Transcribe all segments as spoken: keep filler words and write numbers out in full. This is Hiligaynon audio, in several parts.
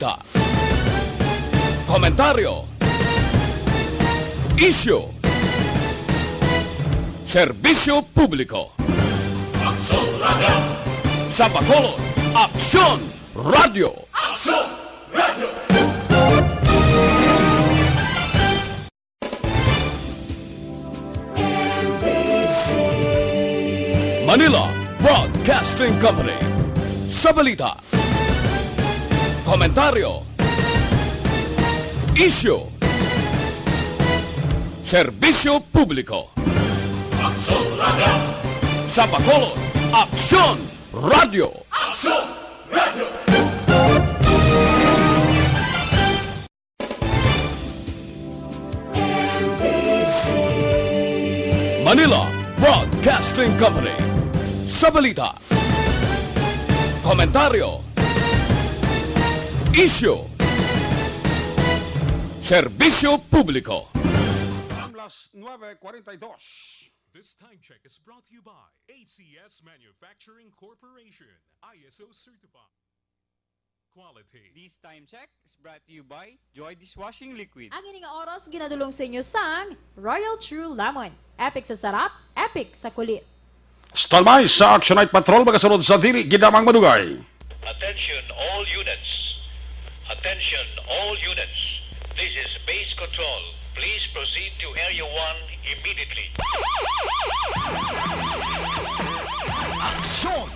Ta. Komentaryo. Isyu. Serbisyo publiko. Aksyon Radio. Sa Bacolod, Aksyon Radio. Aksyon Radio. Manila Broadcasting Company. Sa balita, komentaryo, isyu, serbisyo publiko. Aksyon Radio. Sa Bacolod, Aksyon Radio. Aksyon Radio. Manila Broadcasting Company. Sa balita, komentaryo, isyu, serbisyo publiko. Ang las nuebe cuarenta y dos. This time check is brought to you by A C S Manufacturing Corporation, I S O certified. Quality. This time check is brought to you by Joy Dishwashing Liquid. Ang ini nga oras ginadulong sa inyo sang Royal True Lemon. Epic sa sarap, epic sa kulit. Standby sa Action Night Patrol, magasunod sa dili gid lamang madugay. Attention all units. Attention all units. This is Base Control. Please proceed to Area one immediately. Action!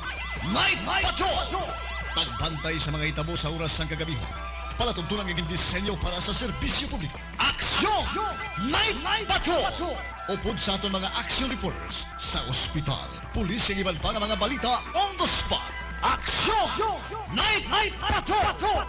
Night Patrol! Pagbantay sa mga hitabo sa oras sang kagabihon. Palatuntunan nga gindisenyo para sa serbisyo publiko. Action! Night Patrol! Upod sa aton mga action reporters sa ospital, pulis, kag iban pa nga mga balita on the spot. Action! Night Patrol!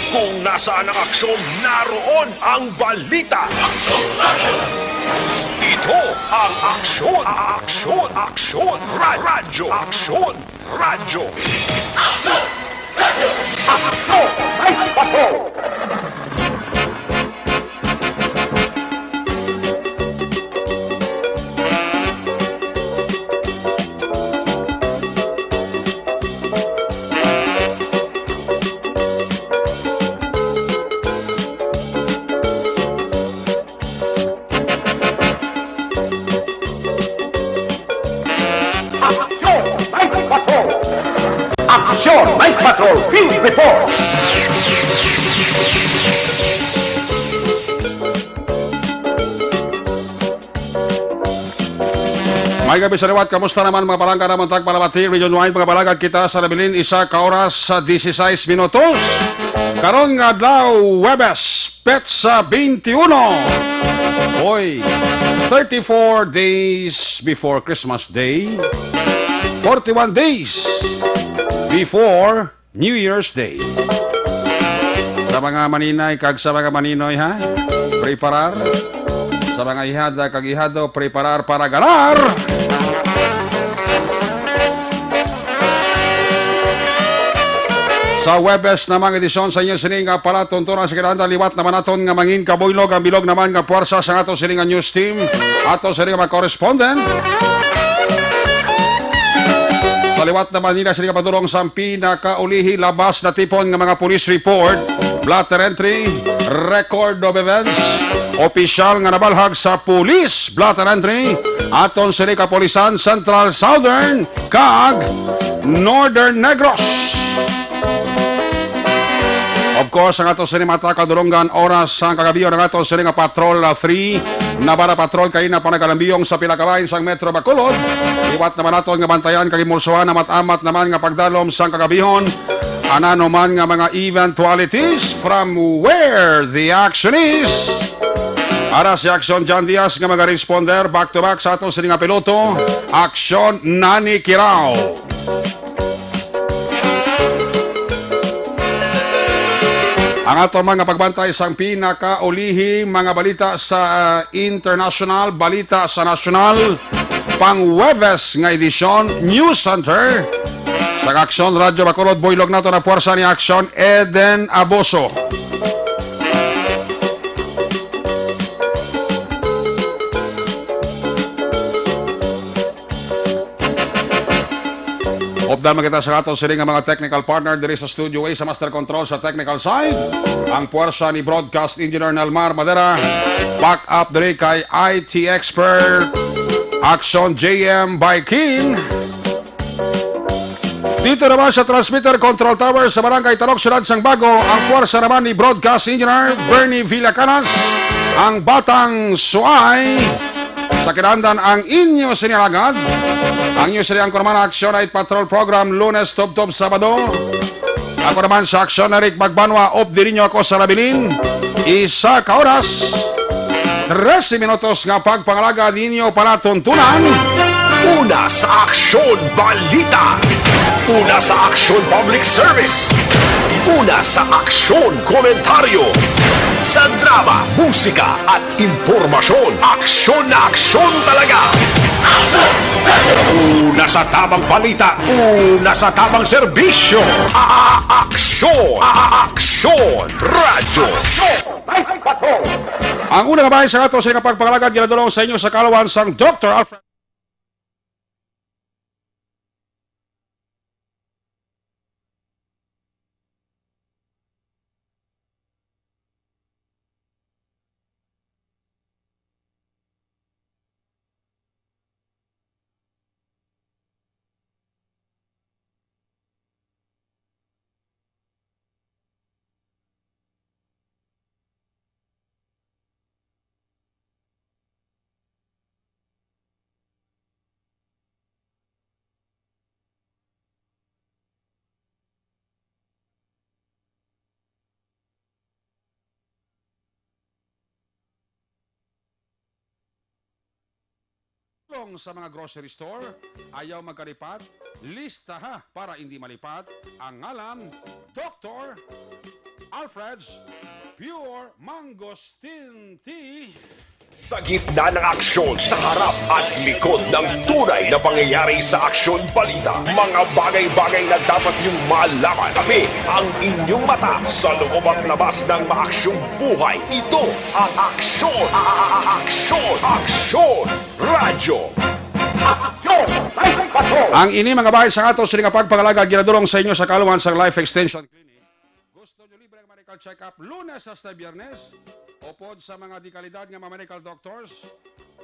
Kung nasaan ang aksyon, naroon ang balita. Ito ang Aksyon, Aksyon, Aksyon, Ra-, Radyo, Aksyon, Radyo. Aksyon! Radyo! Aksyon! Ay, bato! Aksyon! Night Patrol! Aksyon! Night Patrol! Field Report! May gabi sa liwat. Kamusta naman, mga palangga namon tagpalabati? Region wide, mga palagad, kita sa nabilin, isa ka oras sa dieciséis minutos. Karon nga adlaw, Huwebes, petsa twenty-one. Oy, thirty-four days before Christmas Day, forty-one days before New Year's Day. Sa mga maninay kag sa mga maninoy, ha? Preparar. Sa mga ihada kag ihado, preparar para ganar. Sa Huwebes namang edisyon sa inyo sini nga palatuntunan sa kinahanglan, liwat naman naton nga mangin kabuylog ang bilog naman nga puwersa sa ato sini nga news team, ato sini nga mga correspondent. Sa liwat naman nila sini nga padulong sa pinakaulihi labas na tipon nga mga police report, blotter entry, record of events, opisyal nga nabalhag sa police, blotter entry, aton sini kapulisan, Central, Southern, kag Northern Negros. Of course, ang ato sini mata kadulungan, oras sang kagabi, ang ato sini nga Patrol, ah, three, Navarra Patrol, kaina pa nagalambiyong sa pila ka bahin sang Metro Bacolod. Liwat naman naton nga bantayan kag imulsuhan, amat-amat naman nga pagdalom sang kagabihon. Anano man nga mga eventualities, from where the action is. Ara si Aksyon John Diaz nga mga responder back to back sa ato sini nga piloto, Aksyon Nani Kirao. Ang ato mga pagbantay sang pinakaulihi mga balita sa, ah, international, balita sa nasyonal, pang Huwebes nga edisyon, News Center. Sa Aksyon Radyo Bacolod, buylog nato na puwersa ni Aksyon Eden Aboso. Updan man kita sa ato sini nga mga technical partner diri sa Studio A, sa master control sa technical side, ang puwersa ni broadcast engineer Nelmar Madera, back up diri kay I T expert Action J M Baikin. Dito naman sa transmitter control tower sa Barangay Talok, Siyudad sang Bago, ang puwersa naman ni broadcast engineer Bernie Villacanas, ang Batang Suay. Sa kinahanglan ang inyo sini alagad, ang inyo sini ang kurman Action Night Patrol Program, Lunes tubtob Sabado. Ako naman sa Action na Rick Magbanwa, updi ninyo ako sa labilin. Isa ka oras, trese minutos nga pagpangalagad ninyo palatuntunan. Una sa Aksyon Balita. Una sa Aksyon Public Service. Una sa Aksyon Komentaryo. Sa drama, musika, at impormasyon. Aksyon na aksyon talaga. Una sa tamang balita, una sa tamang serbisyo. A-, a-, aksyon. A-, a-, aksyon. Radyo. Ang una nga bahin sa ato sa nga pagpangalagad ginadulong sa inyo sa kaalawan sang Doktor Alfred. Long sa mga grocery store, ayaw magkalipat. Lista ha para hindi malipat ang ngalan, Doktor Alfred's Pure Mangosteen Tea. Sa gitna ng aksyon, sa harap at likod ng tunay na pangyayari sa Aksyon Balita, mga bagay-bagay na dapat niyong malaman. Kami ang inyong mata sa loob at labas ng maaksyong buhay. Ito ang Aksyon, a-, a-, a-, Aksyon, Aksyon Radyo. Aksyon! Ang ini mga bahin sa ato sini nga pagpangalagad ginadulong sa inyo sa kaluman sang Life Extension Clinic. Gusto nyo libre nga medical check-up Lunes hasta Biyernes? Upod sa mga dekalidad nga mga medical doctors,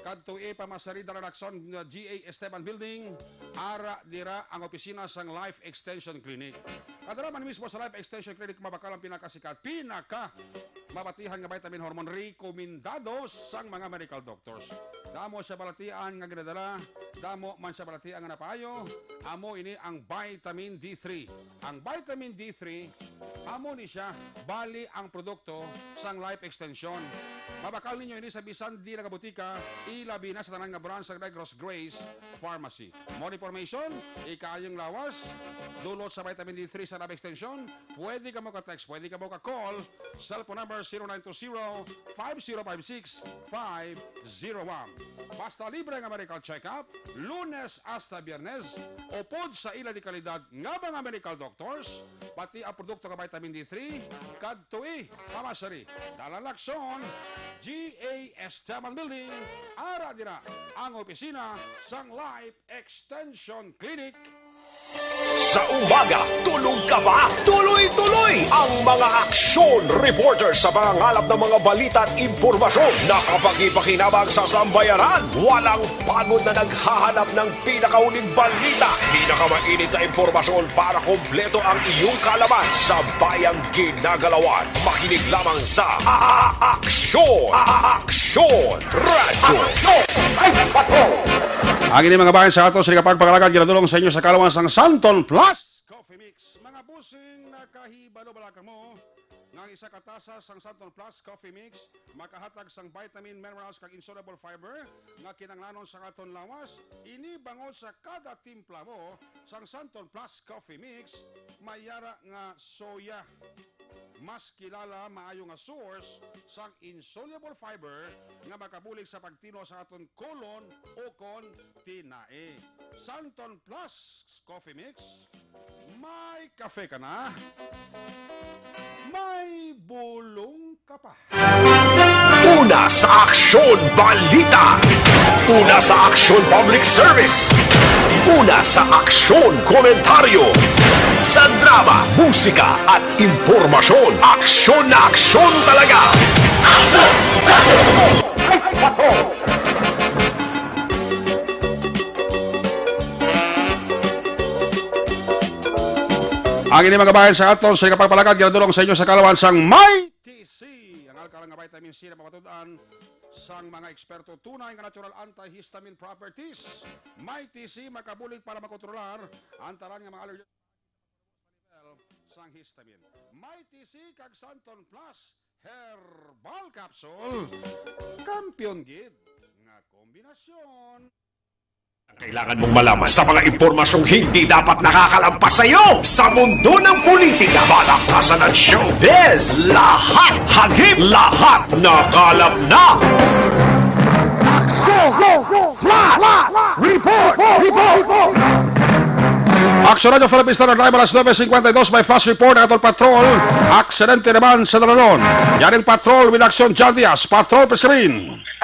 kadtoi pa Masari Dalan Aksyon, G A Esteban Building, ara dira ang opisina sang Life Extension Clinic. Kadto man mismo sa Life Extension Clinic, mabakal ang pinakasikat, pinaka mabatihan nga vitamin hormone rekomendado sang mga medical doctors. Damo siya balatian nga ginadala, damo man siya balatian nga napaayo, amo ini ang vitamin D three. Ang vitamin D three, amo ni siya, bali ang produkto sang Life Extension. Mabakal ninyo ini sa bisan di nga butika, ilabi na sa tanan nga branch sa Negros Grace Pharmacy. More information, ikaayong lawas, dulot sa vitamin D three sa Life Extension, pwede kamo ka-text, pwede kamo ka-call, cellphone number zero nine two zero, five zero five six, five zero one. Basta libre nga medical check-up, Lunes hasta Biyernes, upod sa ila dekalidad nga mga medical doctors, pati ang produkto nga vitamin D three, kadtoi pa Masari Dalan Aksyon, G A Esteban Building, ara dira ang opisina sang Life Extension Clinic. Sa umaga, tulog ka ba? Tuloy-tuloy ang mga aksyon reporter sa pangangalap ng mga balita at impormasyon. Nakapagpakinabang sa sambayanan. Walang pagod na naghahanap ng pinakauling balita. Pinakamainit na impormasyon para kompleto ang iyong kaalaman sa bayang ginagalawan. Makinig lamang sa A-, A-, Aksyon! A-, A-, Aksyon! Radyo. Ang ini mga bahin sa ato sini nga pagpangalagad ginadulong sa inyo sa kaalawan sang Santon Plus Coffee Mix. Mga busing, nakahibalo bala kamo Nga ang isa ka tasa sang Santon Plus Coffee Mix makahatag sang vitamin, minerals, kag insoluble fiber nga kinahanglanon sa aton lawas. Ini bangod sa kada timpla mo sang Santon Plus Coffee Mix, may yara nga soya. Mas kilala maayo nga source sang insoluble fiber nga makabulig sa pagtinwa sa aton colon ukon tinai. Santon Plus Coffee Mix, may kafe ka na, may bulong ka pa. Una sa aksyon, balita. Una sa aksyon, public service. Una sa aksyon, komentaryo. Sa drama, musika, at impormasyon, aksyon na aksyon talaga. Ang ini, mga bayan, sa aton sa ikapagpalakad, ginadulong sa inyo sa kalawan sang May T C. Ang alkaline nga vitamin C na mapatud-an sang mga eksperto, tunay nga natural antihistamine properties. May T C makabulig para makontrolar ang tanan nga mga allergy sang histamine. May T C kag Santon Plus Herbal Capsule. Kampiyon gid nga kombinasyon. Kailangan mong malaman sa mga impormasyong hindi dapat nakakalampas sa iyo sa mundo ng politika, balaktasan at showbiz. Lahat hagip, lahat nakalap na. Aksyon! Flash! Report! Report! Aksyon Radyo Philippines Standard Live, alas nuebe cincuenta y dos, may flash report ang atong patrol. Aksidente naman sa Dalanon. Yaring patrol with action, John Diaz. Patrol, please come in.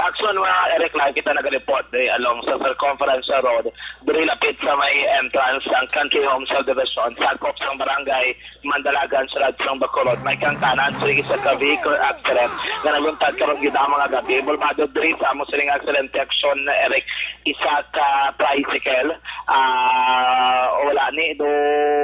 Action, mga Eric, lang kita naga-report diri along sa Circumference Road, diri lapit sa may entrance sang Country Home Subdivision, sakop sang barangay Mandalagan, siyudad sang Bacolod. May kangtanan sa isa ka vehicle accident nga naluntad karon gid ang mga gabi. Involbado diri sa amo sining accident, action, Eric, isa ka tricycle, ah, wala ni do,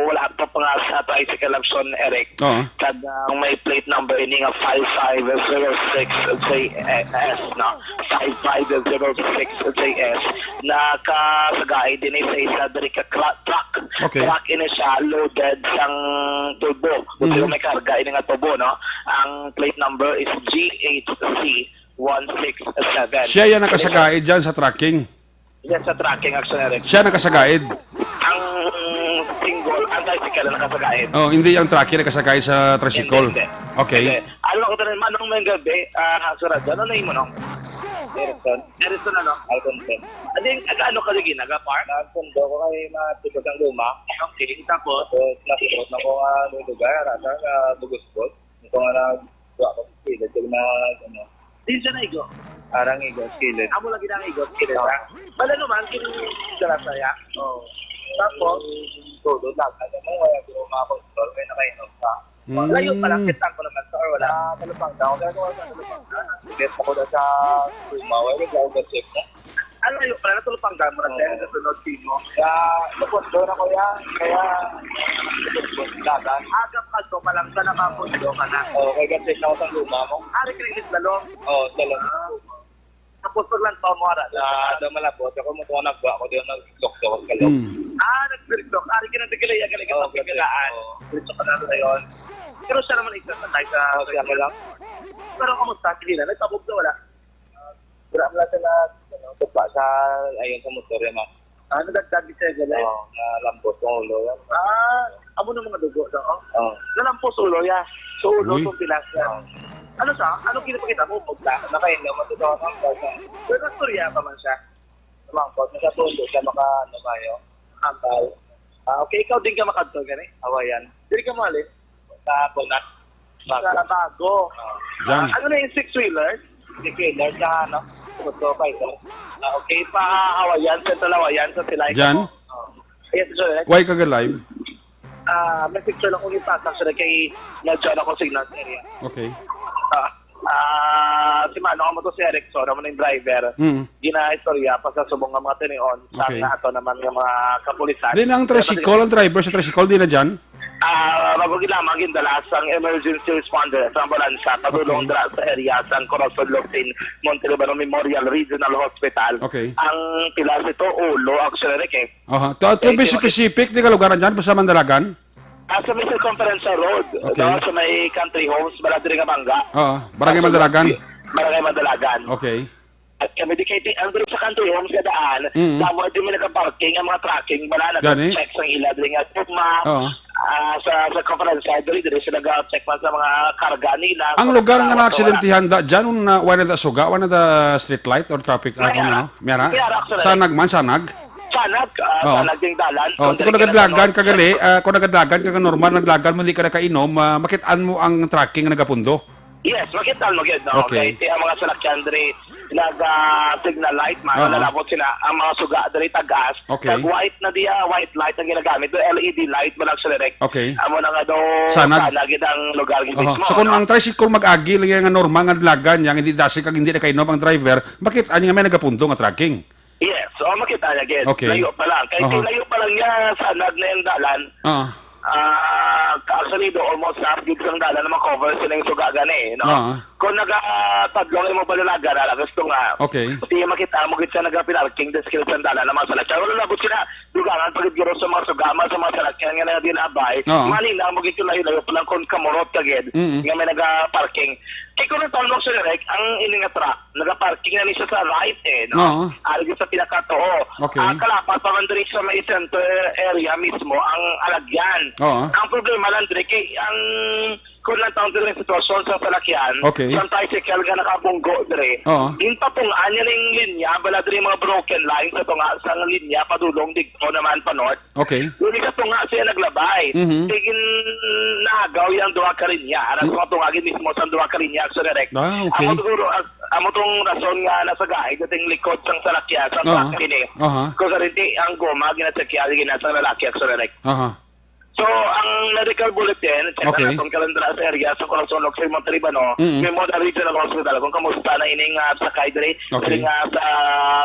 wala pa pa nga sa tricycle, action, Eric. Oo. Kag, ah, may plate number ini nga five five zero six J S, no? Five five zero six J S. Nakasagaid din sa isa diri ka cra-, truck. Okay. Truck ini siya, loaded sang tubo. Kung Mhm. may karga ini nga tubo, no? Ang plate number is G H C one six seven. Siya yan nakasagaid dyan sa trucking. Yes, sa trucking, action, Eric. Siya nakasagaid. Ang single, ang tricycle ang nakasagaid. Oh, hindi ang trucking nakasagaid sa tricycle. Hindi, hindi. Okay. Hindi. Ano ako tanan, Manong, may gabi, ah, Sir Radyo, ano name mo, Nong? Harrison. Harrison, ano? Harrison. Aling, aga, ano ka lagi, naga-park? Nagsundo ko kay mga tibag ang luma. Okay, tapos? Tapos, nakikot na ko nga, ano, lugar, ata, nga bugos-bugos. Ito nga na, wa ko sa kilid, yung na, ano. Di siya naigo? Arang igo sa kilid. Amo lagi na ang igo sa kilid, ha? Bala naman, kini dala saya. Oo. Tapos? Todo, laga naman, wala ko makontrol, kaya nakainom pa. Mm. Layo pa lang, kita ko naman sa, or wala. Ah, Talupangga, kaya ko sa Talupangga. Get ako na sa Suma, wala ko sa check mo. Ang layo pala, natulog pang damo na, sir, sa sunod, sino? Kaya, napundo na ko yan. Kaya, dagat. Agap ka to, palang sa nakapundo ka na. Oo, kay kasi na ako sa luma mo. Ari, kilig sa lalo. Oo, sa lalo. Ah. Tapos, pag lang pa mo, ara. Na, daw malabot. Ako mo kung nagwa ko, di ako nagdoktor sa lalo. Hmm. Ah, nagdoktor. Ari, kinatigalay, ang galing Oo, ang kasi, pagkalaan. Oo. Dito ka na sa yon. Pero siya naman, isa sa tayo sa Oo, siya ka lang. Pero kamusta? Sige na, nagpabog na wala. Wala man lang sila, ano, tugpa sa, ayun, sa motor, yan, ma'am. Ah, nadagdag siya, gala? Oo, nalampos ang ulo, yan. Ah, amo na mga dugo, no? Oo. Nalampos ulo, ya. So, ulo, Uy. Itong pilas, ya. Oo. Ano sa? Ano ginapakita mo? Pagka, nakain naman, totoo, no? Pero nastorya pa man siya. Lumangkot, nakatundo siya, maka, ano, kayo? Ambal. Ah, okay, ikaw din ka makadto, gani? Awayan. Dili ka mali. Sa Bonat. Sa Bago. Jan. Ah, ano na yung six-wheeler? Six-wheeler sa, ano, Moto Fighter. Ah, okay, pa Hawaiian, Central Hawaiian, sa Silay. Jan? Oh. Yes, sir. Why ka ga-live? Ah, may picture lang kung ipasa, sir, kay na-join ako signal area. Okay. Ah, ah, si Mano, amo to si Erickson, amo na yung driver. Mm. Ginaistorya pa sa subong nga mga tinion, sa Okay. nga ato naman nga mga kapulisan. Din ang Kaya tricycle, ang driver sa tricycle, di na dyan? Ah, bago lamang gindala sang emergency responder sa ambulansya, padulong Okay. dira sa area sang Corazon Locsin, Monte Libano Memorial Regional Hospital. Okay. Ang pilas ito, ulo, actually, Rick, eh. Aha. To, to Eh, be di ba- specific, di ka lugar dyan, basta Mandalagan? Ah, sa may Circumferential Road, Okay. no, sa may Country Homes, bala diri nga bangga. Oo, Barangay Sa Mandalagan. Barangay Mandalagan. Okay. At kami di kay ti-, ang diri sa Country Homes nga daan, Mm. damo di may nagaparking ang mga trucking, bala Gani? nag-check sa ila diri nga tugma, Oo. ah, sa, sa conference side, diri, diri sila ga-check man sa mga karga nila. Ang Kung lugar nga wala, naaksidentehan da dyan, un, uh, wala da suga, wala da street light or traffic, ah, May kung ara. ano? May ara? May ara, actually. Sanag man, sanag? Sanag, ah, Oo. sanag ding dalan. Oh, Kung kung diri ka nagadlagan nagano- ka gali, ah, kung nagadlagan ka, nga normal naglagan mo, hindi ka nakainom, ah, makit-an mo ang trucking nga nagapundo. Yes, makit-an mo gyud, no? Okay. Kay ti ang mga salakyan diri nag, ah, signal light, man, Oo. nalabot sila. Ang mga suga diri tagas, Okay. nag white na diya, white light ang ginagamit. Do L E D light man ang direct. Okay. Amo na nga do Sanag. Sanag gyud ang lugar gyud Oho. mismo, So kung no? ang tricycle mag-agi lang nga normal nga dalagan niya, hindi dasig kag hindi nakainom ang driver, makit-an niya may nagapundo nga trucking. Yes, o makita niya gyud. Okay. Layo pa lang. Kay Aha. layo pa lang niya, sanag na yung dalan. Ah. Ah, actually, do almost half gig sang dalan na ma-cover sila yung suga gani, no? Ah. Kung nagatadlong yung mga balulagan, ala gusto nga, Okay. di makita mo gid siya nagapinarking sa skill sa dalan na mga salakyan. Wala labot sila, dugangan pa gid guro sa mga sugama, sa mga salakyan nga nagdinabay. Oo. Malinaw mo gid yung layo-layo pa lang kung kamurot ka gid, Mm. nga may nagaparking. Kay kung ang tawag mo sa direct, ang ini nga truck, nagaparking na ni siya sa right, eh, no? Oo. Ari sa pinakatuo. Okay. Ah, kalapat pa man diri sa may center area mismo ang alagyan. Oo. Ang problema lang diri kay ang kung lang taon diri ang sitwasyon sa salakyan, Okay. sa tricycle nga nakabunggo diri, Oo. ginpatungaan niya ning linya, bala diri mga broken lines sa tunga sang linya padulong dito naman pa north. Okay. Dili ka tunga siya naglabay. Mhm. Sige, naagaw yang duha ka linya. Aras Mm. mga tunga gid mismo sa duha ka linya, Action Direct. Ah, okay. Amo siguro, as-, amo tong rason nga nasagaig dating likod sang salakyan, sa Oo. truck ini. Aha. Kung sa rinti, ang goma, ginatsakya, gina sang lalaki, Action Direct. Aha. So, ang medical bulletin, check Okay. na natin kalandra sa area sa Corazon, Locsin, Montalibano, Mm. Memorial Regional Hospital, kung kamusta na ining, ah, sakay diri, Okay. diri nga sa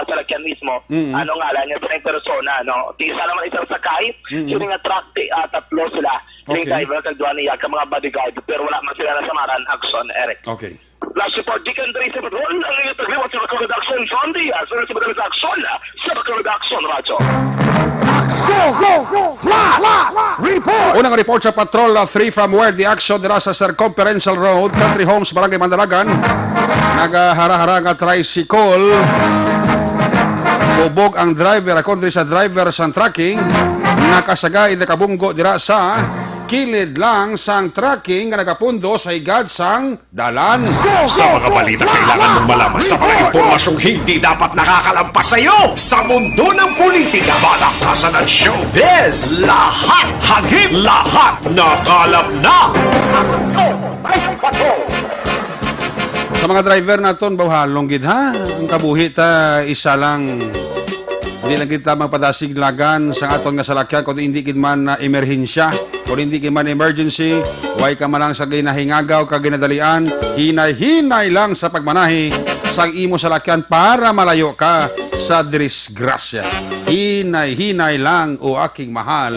salakyan mismo. Mm. Ano nga lang, yung sa persona, no? Isa naman isang sakay, Mm. sino nga truck, ti-, ah, tatlo sila. Yung Okay. driver, kag duha niya, ka mga bodyguard, pero wala man sila nasamaran, Action, Eric. Okay. Flash report, gikan diri sa Patrol, ang iyong tagliwat sa Bacolod Action, John Diaz, sa Bacolod Action, sa Bacolod Action, Radyo. Action! Flash report! Unang report sa Patrol, uh, three from where the action dira sa Circumferential Road, Country Homes, Barangay Mandalagan. Nagahara-hara nga tricycle. Bubog ang driver, according sa driver sang trucking, nakasagay, nakabunggo dira sa kilid lang sang trucking nga nagapundo sa higad sang dalan. Sa mga balita kailangan mong malaman, sa mga impormasyong hindi dapat nakakalampas sa iyo, sa mundo ng politika, balaktasan at showbiz, lahat hagip, lahat nakalap na. Sa mga driver naton, bawhalon gid ha. Ang kabuhi ta, isa lang. Di lang kita magpadasig lagan sa aton nga salakyan kung hindi gid man na emerhensya, kung hindi gid man emergency, way ka man lang sa ginahingagaw ka ginadalian, hinay-hinay lang sa pagmanahi sa imo salakyan para malayo ka sa disgrasya. Hinay-hinay lang, o aking mahal.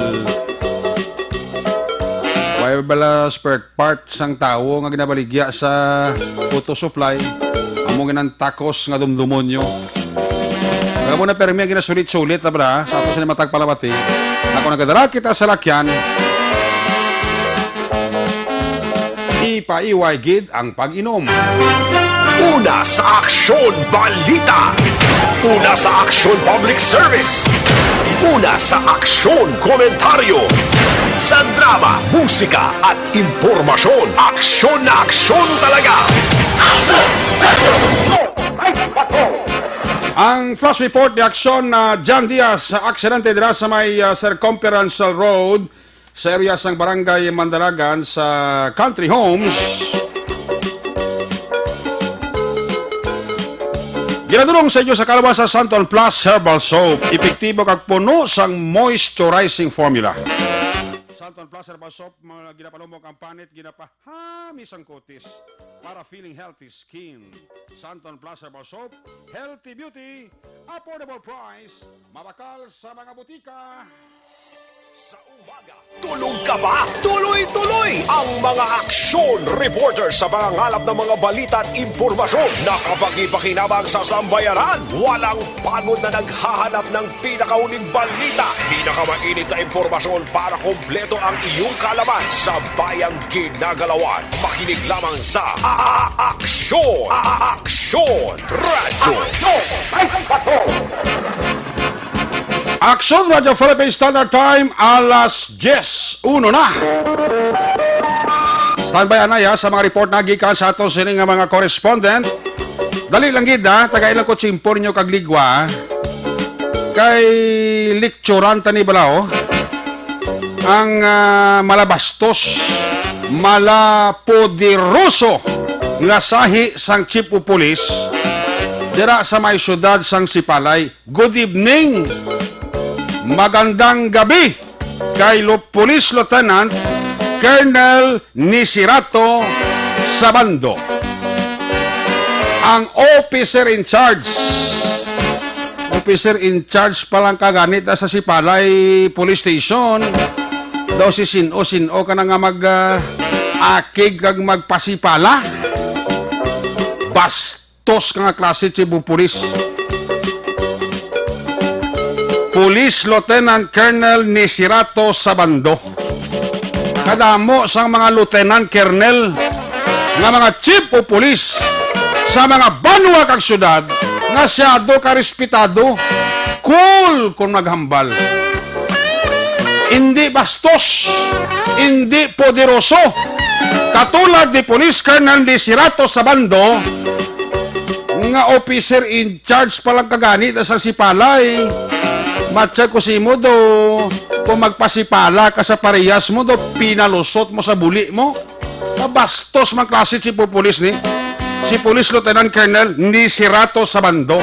Way bala spare part sang tawo nga ginabaligya sa auto supply, amo ginantakos nga dumdumonyo. Kag amo na permi ang ginasulit-sulit, abra, sa ato sini matag palabati. Ako nagadala kita sa lakyan, ipaiway gid ang pag-inom. Una sa aksyon, balita. Una sa aksyon, public service. Una sa aksyon, komentaryo. Sa drama, musika, at impormasyon, aksyon na aksyon talaga. Ang flash report ni aksyon na John Diaz sa aksidente dira sa may, ah, Circumferential Road sa area sang Barangay Mandalagan sa Country Homes. Ginadulong sa inyo sa kalawan sa Santon Plus Herbal Soap. Epektibo kag puno sang moisturizing formula. Santon Plus Herbal Soap, mga ginapalumok ang panit, ginapahami sang kutis para feeling healthy skin. Santon Plus Herbal Soap, healthy beauty, affordable price, mabakal sa mga butika. Tulog ka ba? Tuloy-tuloy ang mga aksyon reporter sa pangangalap ng mga balita at impormasyon na kapakipakinabang sa sambayanan. Walang pagod na naghahanap ng pinakahuling balita, pinakamainit na impormasyon para kompleto ang iyong kaalaman sa bayang ginagalawan. Makinig lamang sa A-, A-, Aksyon! A-, A-, Aksyon! Radyo. Aksyon Radyo Philippine Standard Time, alas diyes uno na. Standby anay ha, sa mga report na gikan sa ato sini nga mga correspondent. Dali lang gid ha, tagay lang ko tsimpo ninyo kag ligwa. Kay lecturan tani bala, oh. Ang, ah, malabastos, malapoderoso nga sahi sang Chief of Police dira sa may siyudad sang Sipalay. Good evening. Magandang gabi kay Lo-, Police Lieutenant Colonel Nisirato Sabando, ang officer in charge. Officer in charge pa lang ka gani ta sa Sipalay Police Station. Daw si sin-o, sin-o ka na nga mag, ah, akig kag magpasipala. Bastos ka nga klase, Chief of Police. Police Lieutenant Colonel Nisirato Sabando. Kadamo sang mga lieutenant colonel nga mga chief of police sa mga banwa kag syudad nga siyado ka respetado, cool kon maghambal. Indi bastos, indi poderoso. Katulad ni Police Colonel Nisirato Sabando, nga officer in charge pa lang ka gani ta sa Sipalay. Matsa ko sa imo do, kung magpasipala ka sa parehas mo do, pinalusot mo sa buli mo. Kabastos man klase si Pupulis ni. Si Police Lieutenant Colonel Nisirato Sabando.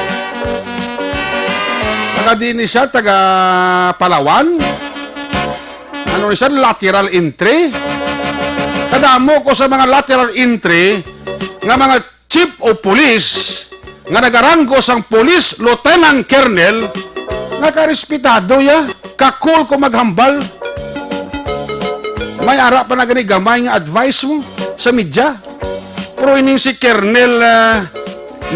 Taga di ni siya, taga Palawan. Ano ni siya, lateral entry. Kadamo ko sa mga lateral entry nga mga chief of police nga nagaranggo sang police lieutenant colonel, nakarespetado ya, kakul ko maghambal. May ara pa na gani gamay nga advice mo sa media. Pero ining si Colonel, ah,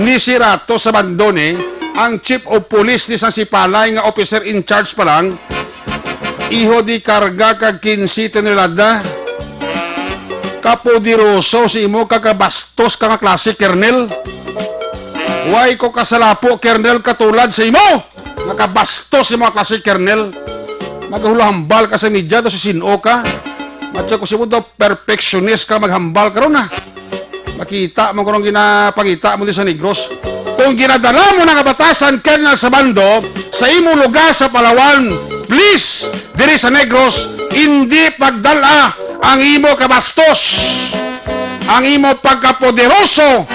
Nisirato Sabando ni, ang chief of police ni sang Sipalay nga officer in charge pa lang, iho di karga kag kinse tonelada. Kapoderoso si imo, kakabastos ka nga klase, Kernel. Way ko kasalapo, Kernel, katulad sa imo. Nga kabastos si mga klase, Kernel. Magahulahambal ka sa media, daw si sin-o ka. Matsa ko si mo daw, perfectionist ka, maghambal karon na. Makita mo kung anong ginapangita mo di sa Negros. Kung ginadala mo ng kabatasan, Colonel Sabando, sa imo lugar sa Palawan, please, diri sa Negros, hindi pagdala ang imo kabastos, ang imo pagkapoderoso.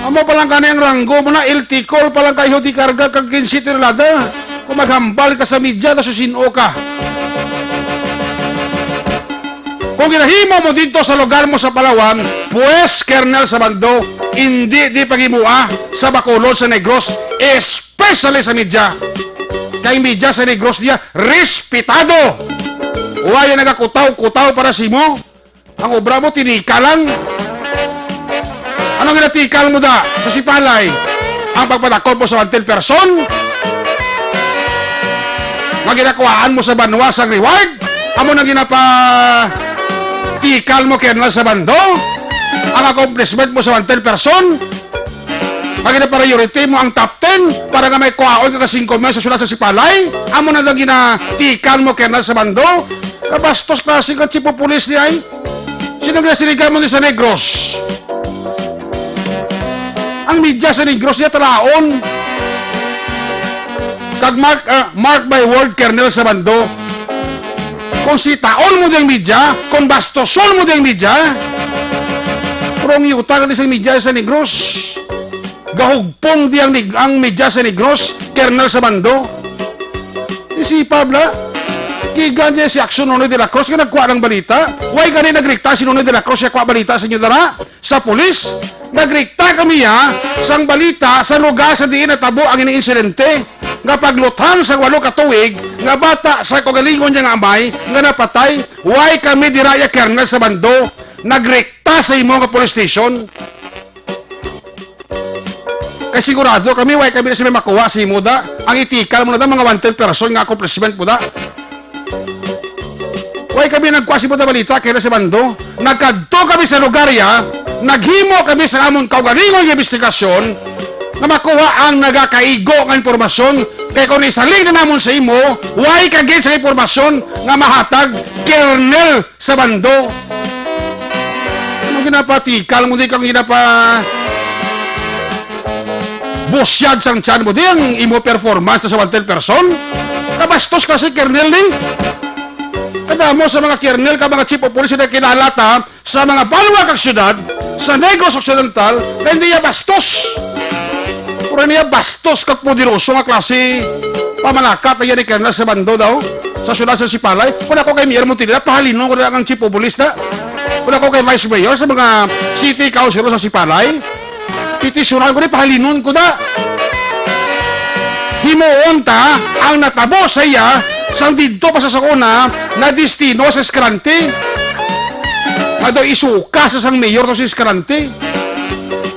Amo pa lang kani ang ranggo mo na, El Ticol pa lang kayo di karga kag kinse tonelada. Kung maghambal ka sa media, daw si sin-o ka. Kung ginahimo mo dito sa lugar mo sa Palawan, pues, Colonel Sabando, hindi di paghimua sa Bacolod, sa Negros, especially sa media. Kay media sa Negros diya, respetado. Wala nagakutaw-kutaw para sa imo. Ang obra mo, tinika lang. Anong ginatikal mo da sa Sipalay? Ang pagpadakop mo sa wanted person? Nga ginakuhaan mo sa banwa sang reward? Amo nang ginapatikal mo, Colonel Sabando? Ang accomplishment mo sa wanted person? Nga ginapriority mo ang top ten para nga may kuhaon ka ka singko mil sa syudad sa Sipalay? Amo na lang ginatikal mo, Colonel Sabando? Kabastos klase ka chief of police ni ay. Sino nga sinigaw mo ni sa Negros? Ang media sa Negros niya talaon. Kag mark, ah, mark my word, Colonel Sabando. Kung sitaon mo diyang media, kung bastoson mo diyang media, pero ang yuta ka ni sa media sa Negros. Gahugpong di ang, nig-, ang media sa Negros, Colonel Sabando. Isipa bala. Gikan niya si Action Nonoy de la Cruz nga nagkuha ng balita. Why gani nagrikta si Nonoy de la Cruz nga kuha balita sa inyo dara? Sa pulis? Nagrikta kami, ha, sang balita sa lugar sa diin natabo ang ining insidente. nga paglutang sa walo ka tuig nga bata sa kaugalingon niya nga amay nga napatay, way kami dira, ya Kernel Sabando, nagrekta sa imo nga police station. Kay sigurado kami, way kami na sila makuha sa imo da. Ang itikal mo na da, mga wanted person nga accomplishment mo da. Way kami nagkuha sa imo da balita, Kernel Sabando. Nagkadto kami sa lugar, ya, naghimo kami sa amon kaugalingon nga investigasyon nga makuha ang nagakaigo nga impormasyon. Kay kung isalig na namon sa imo, way ka gid sa impormasyon nga mahatag, Kernel Sabando. Ano ginapatikal mo, di ka ginapa busyag sang tiyan mo, di ang imo performance na sa wanted person? Kabastos ka si Kernel ni. Kadamo sa mga Kernel ka mga chief of police na kilala ta sa mga banwa kag syudad sa Negros Occidental, na hindi niya bastos. Pura niya bastos kag poderoso nga klase pamalakat na yan ni Kernel Sabando daw sa syudad sa Sipalay. Kung ako kay Mayor Montilina, pahalinon ko na ang chief of police na. Kung ako kay Vice Mayor sa mga city councilor sa Sipalay, petisyonan ko ni, pahalinon ko na. Himuon ta ang natabo sa iya sang didto pa sa sakuna na destino sa Escalante. Nga daw isuka sa sang mayor to si Escalante.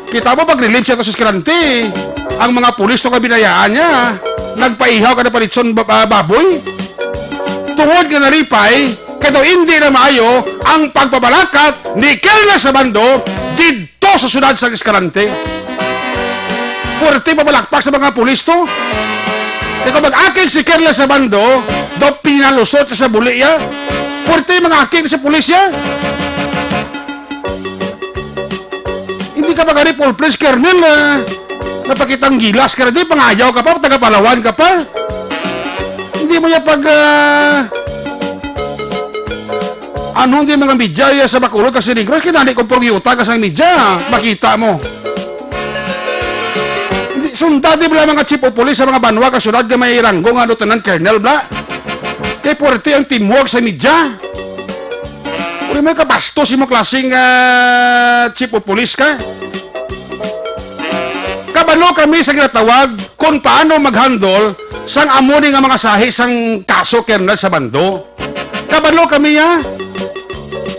Kita mo, pag-relieve siya to si Escalante, ang mga pulis to kabinayaan niya, nagpaihaw ka na palitson ba-, ba-, baboy. Tungod nga nalipay, kay daw hindi na maayo ang pagpabalakat ni Kernel Sabando didto sa syudad sa Escalante. Puwerte pabalakpak sa mga pulis to. Kay kung mag-akig si Kernel Sabando, daw pinalusot sa buli, ya. Puwerte mga akig sa pulis, ya. Hindi ka magari full fledged Kernel, ah, napakitang gilas ka na, di, pangayaw ka pa, taga Palawan ka pa. Hindi mo ya pag, ah, ano, hindi mga media ya sa Bacolod kasi Negros, kinani kung purgyuta ka sa media, makita mo. Hindi, sunda di bala mga chief of police sa mga banwa ka syudad nga may ranggo nga lieutenant colonel bala. Kay puwerte ang teamwork sa media. Uri mo, kabastos imo klaseng, ah, chief of police ka. Kabalo kami sa ginatawag kung paano mag-handle sang amo ni nga mga sahi sang kaso, Kernel Sabando. Kabalo kami, ha?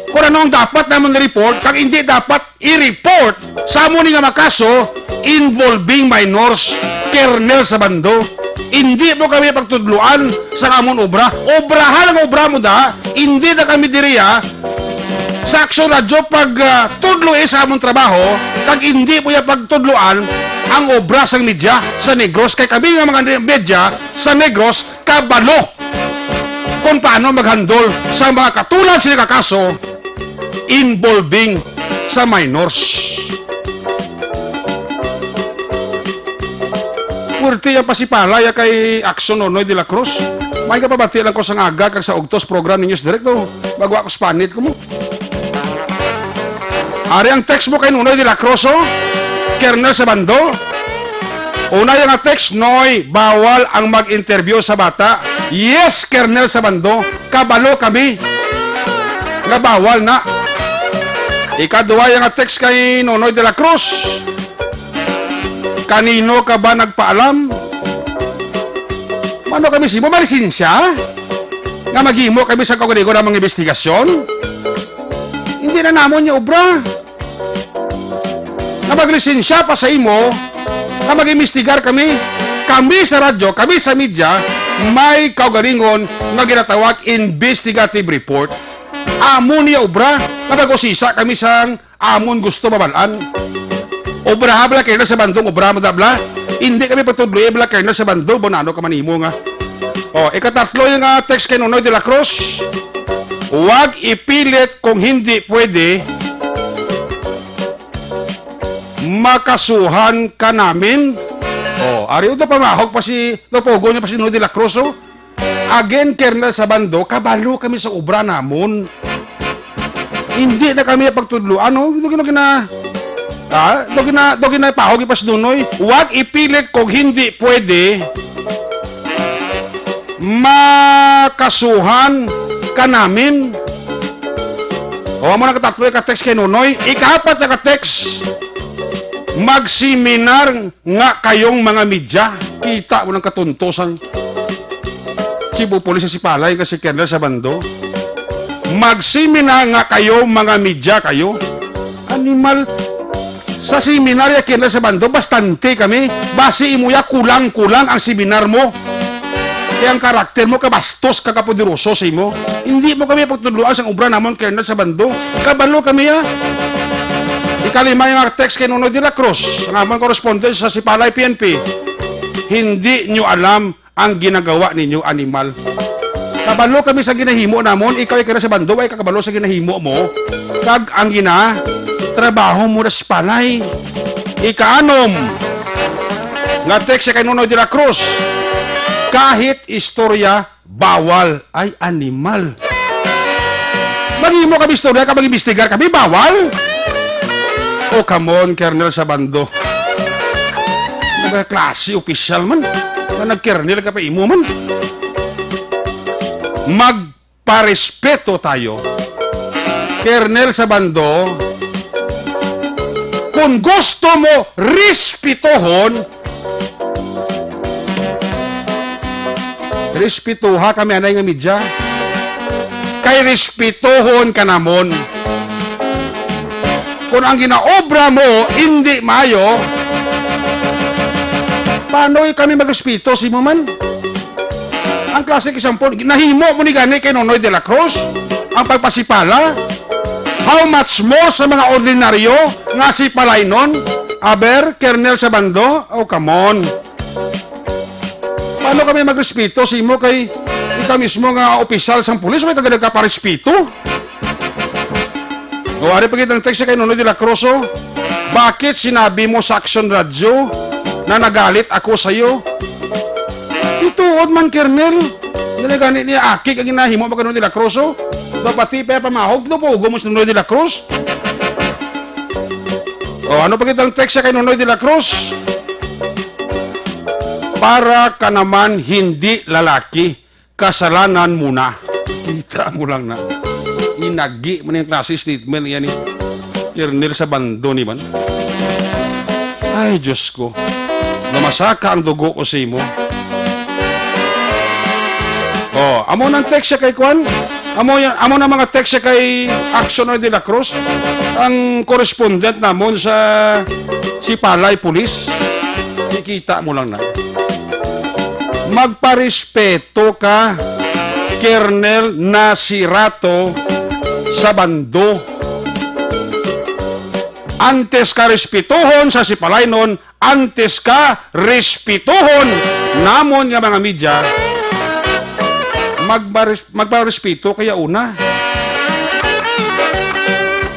Kung ano ang dapat namon i-report, kag hindi dapat i-report sa amo ni nga mga kaso involving minors, Kernel Sabando. Hindi mo kami pagtudloan sa amon obra. Obrahan ang obra mo da. Hindi na kami diriya sa Aksyon Radyo pag, ah, tudloi sa amon trabaho, kag hindi mo ya pagtudloan ang obra sang media sa Negros. Kay kami nga mga media sa Negros, kabalo kung paano mag-handle sa mga katulad sini ka kaso involving sa minors. Purti ang pasipala ya kay Aksyon Nonoy de la Cruz. May kapabati lang ko sa aga kag sa ugtos program ni News Direct, oh. Bago ako spanit ko mo. Ari ang text mo kay Nonoy de la Cruz, oh. Kernel Sabando. Una yung text, "Noy, bawal ang mag-interview sa bata." Yes, Kernel Sabando, kabalo kami nga bawal na. Ikaduha yung text kay Nonoy de la Cruz, "Kanino ka ba nagpaalam?" Mano kami simo, may lisensya nga maghimo kami sa kaugalingon nga mga investigasyon? Hindi na namon yung obra. Nga maglisensya pa sa imo, nga mag-imbestigar kami. Kami sa radyo, kami sa media, may kaugalingon nga ginatawag investigative report. Amo niya obra, nga mag-usisa kami sang amon gusto mabal-an. Obraha bala, Kernel Sabando, obra mo da bala. Hindi kami patudloi bala, Kernel Sabando, bonano ka man imo nga. Oh, ikatatlo yung, ah, text kay Nonoy de la Cruz. "Huwag ipilit kung hindi pwede. Makasuhan ka namin." Oh, ari, uda pamahog pa si, napugo niya pa si Nonoy de la Cruz, oh. Again, Kernel Sabando, kabalo kami sa obra namon. Hindi na kami pagtudloan, no? Ito gina-, gina-, ha? Ito gina-, ito ginapahog pa si Nonoy. "Huwag ipilit kung hindi pwede. Makasuhan ka namin." O, amo na katatlo ka text kay Nonoy. Ikaapat na ka text, "Magseminar nga kayong mga media." Kita mo ng katunto sang chief of police sa Sipalay nga si Colonel Sabando. Magseminar nga kayo, mga media kayo. Animal. Sa seminar ya Colonel Sabando, bastante kami. Basi imo ya kulang-kulang ang seminar mo. Kaya ang karakter mo, kabastos ka, kapoderoso sa imo. Hindi mo kami pagtudloan sang obra namon, Colonel Sabando. Kabalo kami, ha. Ikalima nga text kay Nonoy de la Cruz, ang amon correspondent sa Sipalay P N P. Hindi nyo alam ang ginagawa ninyo, animal. Kabalo kami sa ginahimo namon, ikaw ay kara sa bando, ay kakabalo sa ginahimo mo, kag ang ginatrabaho mo na sa palay. Ikaanom, nga text siya kay Nonoy de la Cruz, kahit istorya, bawal. Ay, animal. Maghimo kami istorya, kag mag-imbestigar kami, bawal? Oh, come on, Colonel Sabando. Mga klase opisyal man. Nga nag-colonel ka pa imo man. Magparespeto tayo. Colonel Sabando, kung gusto mo respetohon, respetuha kami, anay nga media. Kay respetuhon ka namon. Kung ang ginaobra mo hindi maayo, paano kami magrespeto sa imo man? Ang classic example, nahimo mo ni gani kay Nonoy de la Cruz, ang pagpasipala. How much more sa mga ordinaryo nga sipalaynon? Aber, Colonel Sabando? Oh, come on. Paano kami magrespeto sa imo kay ikaw mismo nga opisyal sang pulis, may kagad ka pa respeto? O, ari pa gid ang text kay Nonoy de la Cruz, oh. Bakit sinabi mo sa Action Radio na nagalit ako sa iyo? Ituod man, Colonel. Dili gani niya akig ang ginahimo pa kay Nonoy de la Cruz, oh. Dapat di pa pamahog, no, pugo mo si Nonoy de la Cruz. O, ano pa gid ang text kay Nonoy de la Cruz? Para ka naman hindi lalaki, kasalanan mo na. Kita mo lang na. Inagi man yung klase statement yan eh. Colonel Sabando ni man. Ay, Diyos ko. Namasaka ang dugo ko sa imo. Oh, amo nang text siya kay Kwan. Amo, yan, amo na mga text siya kay Action de la Cruz. Ang correspondent namon sa Sipalay Police. Kikita mo lang na. Magparespeto ka, Colonel Nasirato Sabando. Antes ka respetuhon sa Sipalaynon, antes ka respetuhon namon nga mga media, magmares-, magparespeto kaya una.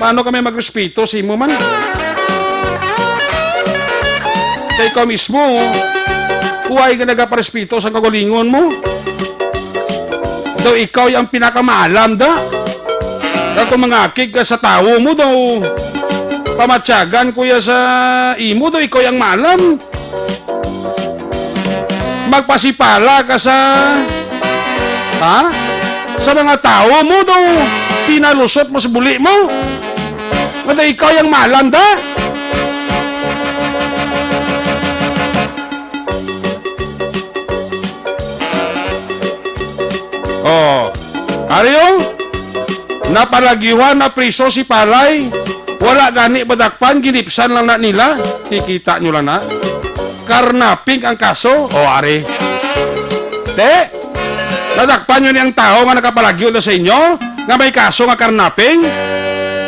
Paano kami magrespeto sa imo man? Kay ikaw mismo, why ka nagaparespeto sa kagalingon mo? Daw ikaw yung pinakamaalam da. Kag kung mangakig ka sa tawo mo daw, pamatyagan ko ya sa imo daw, ikaw yung maalam. Magpasipala ka sa, ha? Sa mga tawo mo daw, pinalusot mo sa buli mo. Nga daw ikaw yung maalam da. Oh. Ari, oh. Napalagyuhan na priso si Palay. Wala gani madakpan, ginipsan lang na nila. Kikita nyo lang na. Karnaping ang kaso. O, ari. Te, nadakpan nyo ni ang tao nga nakapalagyo na sa inyo nga may kaso nga karnaping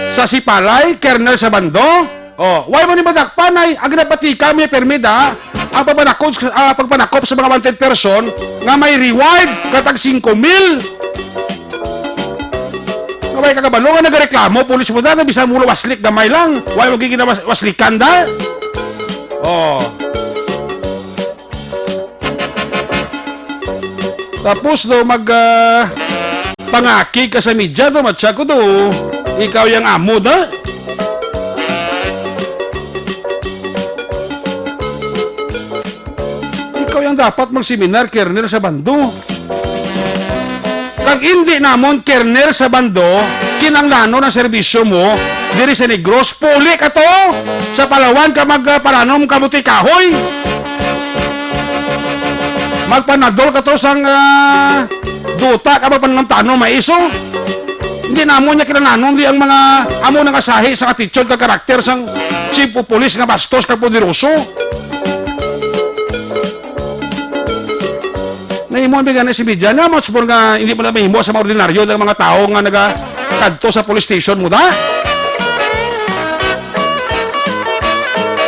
sa Sipalay, Colonel Sabando? Oh, why mo ni madakpan ay ang ginabatika may permit, ha? Ang pagpanakop, ah, pagpanakop sa mga wanted person nga may reward katag singko mil. Nga may kagabalo nga nagareklamo, pulis mo da, nga bisan mo waslik gamay lang. Why mo giginawas-, waslikan da? Oh. Tapos daw mag, ah, pangakig ka sa media daw, matsyag ko daw, ikaw yung amo da. Ikaw yung dapat magseminar, Colonel Sabando. Kag hindi namon, Colonel Sabando, kinanglanon ang serbisyo mo diri sa Negros. Puli ka to! Sa Palawan ka magparanom kamuti kahoy! Magpanadol ka to sang, ah, duta ka, magpananam-tanom, mais, oh. Hindi namo niya kilalanon di ang mga amo nang asahi sa attitude ka karakter sang chief of police nga bastos kag poderoso. Nahimo ang bigyan si media na, much more nga hindi mo na mahimo sa mga ordinaryo ng mga tao nga naga kadto sa police station mo, da?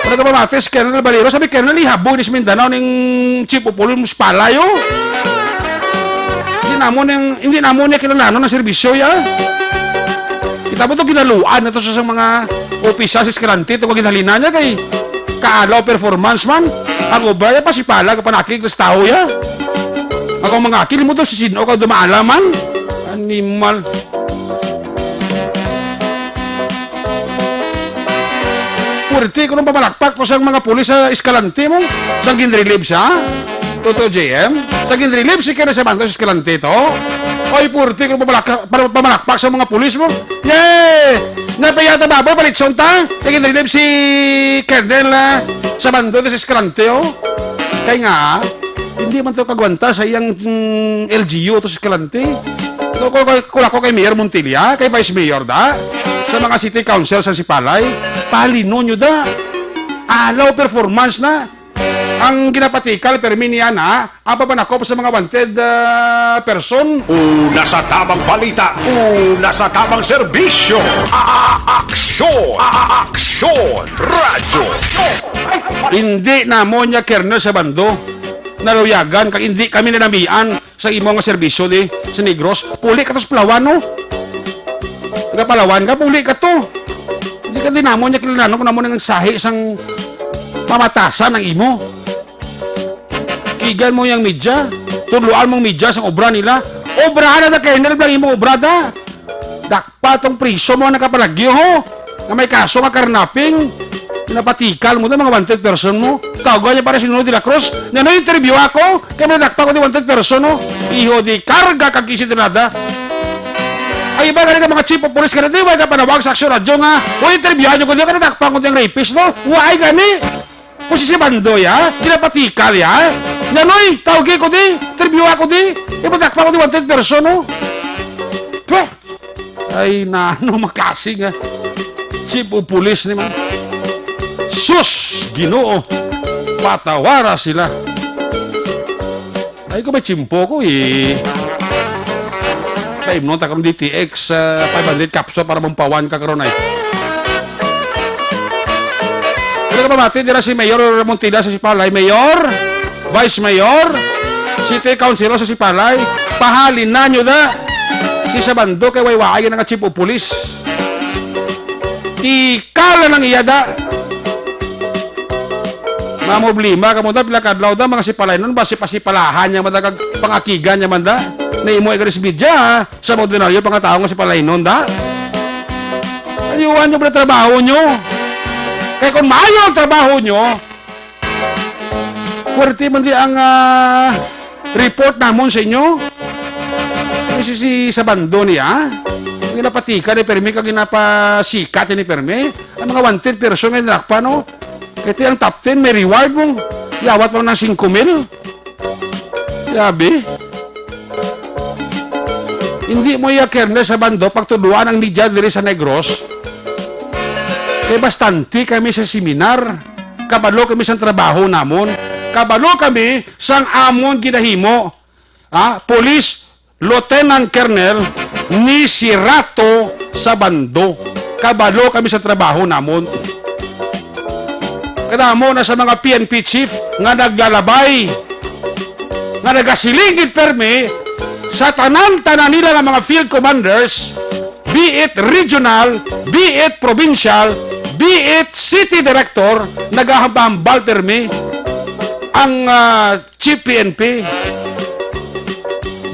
Ano ka ba, Matis? Colonel Valero, sabi, "Colonel, ihaboy ni sa Mindanao ning chief of police, palay, oh." Hindi namo ning, hindi namo niya kilalanon ang serbisyo, ya. Kita mo to, ginaluan na to sa, sa mga opisyal sa Escalante, to, kag ginhalina niya kay kaalaw performance man. Ang obra ya, pasipala, kapanakig, listaho ya. Ako mga akil mo to, si Sino ka dumaala man? Animal. Purti ko nung pamalakpak ko sa mga pulis sa Escalante mo, sa ginrelieve siya. Totoo, J M? Sa ginrelieve si Kenneth Sabando sa Escalante to. Oy, purti ko nung pamalak-, pa-, pamalakpak sa mga pulis mo. Yay! Napayata ba, boy? Palitson ta? Sa ginrelieve si Colonel, ah, Sabando sa Escalante, oh. Kaya nga, hindi man to kagwanta sa iyang, mm, L G U to si Escalante. Ko, ko, ko, ko, ako kay Mayor Montilla, kay Vice Mayor da, sa mga city council sa Sipalay, pahalinon nyo da. Alaw performance na. Ang ginapatikal, permi niya na, ang papanakop sa mga wanted, ah, person. Una sa tamang balita, una sa tamang serbisyo. A-, a-, aksyon, a-, a-, aksyon, radyo. Hindi namo niya, Colonel Sabando, naluyagan, kag hindi kami nanamian sa imo nga serbisyo di sa Negros. Puli ka to sa Palawan, no? Taga Palawan ka, puli ka to. Hindi ka din namo niya kilalanon kung namo nang sahi sang pamatasan ang imo. Kigan mo yung media, tudloan mong media sang obra nila. Obrahan na sa Colonel lang imong obra da. Dakpa tong priso mo nakapalagyo, ho, nga may kaso nga karnaping. Napatikal mo to, mga wanted person mo. Tawgan niya para si Nuno de la Cruz. Niya, no, interview ako. Kaya may dakpa ko di wanted person, no? Iho di karga kag isintinada. Ay, iba gani ka mga chief of police ka na, di ba? Ka panawag sa Aksyon Radyo nga, "O, interviewhan niyo ko, di ka nadakpan ko diyang rapist, no?" Wa ay gani. Kung si, si Bandoy, ha? Ginapatikal, ha? Niya, noy, tawgi ko di. Interview ako di. Ipadakpa ko di wanted person, no? Pweh! Ay, na, ano, makasi nga. Chief of police ni man. Sus! Ginoo! Patawara sila. Ay, kung may tsimpo ko, eh. Paimnon ta karon D T X, ah, five hundred capsule para mampawan ka karon ay. Ano ka pamati? Dira si Mayor Montilla sa Sipalay. Mayor, Vice Mayor, City Councilor sa Sipalay. Pahali na nyo na. Si Sabando kay waywaay na nga chief of police. Tikala nang iya da. Mga problema, kamo da, pila kadlaw da, mga Sipalaynon, ba, sipasipalahan niya man da, kag pangakigan niya man da. Nahimo ay garis media, ha? Sa mga ordinaryo, pangatao nga Sipalaynon da. Ayuhan niyo pala trabaho niyo. Kaya kung maayo ang trabaho niyo, pwerte man di ang, ah, report namon sa inyo. Kasi si Sabando niya, ang ginapatika ni Permi, kag ginapasikat ni Permi, ang mga wanted person nga dinakpan, no? Ito ang top ten, may reward mo. Yawat mo ng singko mil. Sabi, hindi mo iya, Colonel Sabando, pagtudloan ang media diri sa Negros. Kay bastante kami sa seminar. Kabalo kami sang trabaho namon. Kabalo kami sang amon ginahimo. Ah, Police Lieutenant Colonel ni si Rato Sabando. Kabalo kami sa trabaho namon. Kadamo na sa mga P N P chief nga naglalabay, nga nagasiling gid permi sa tanan-tanan nila nga mga field commanders, be it regional, be it provincial, be it city director, nagahambal-hambal permi ang, ah, Chief P N P,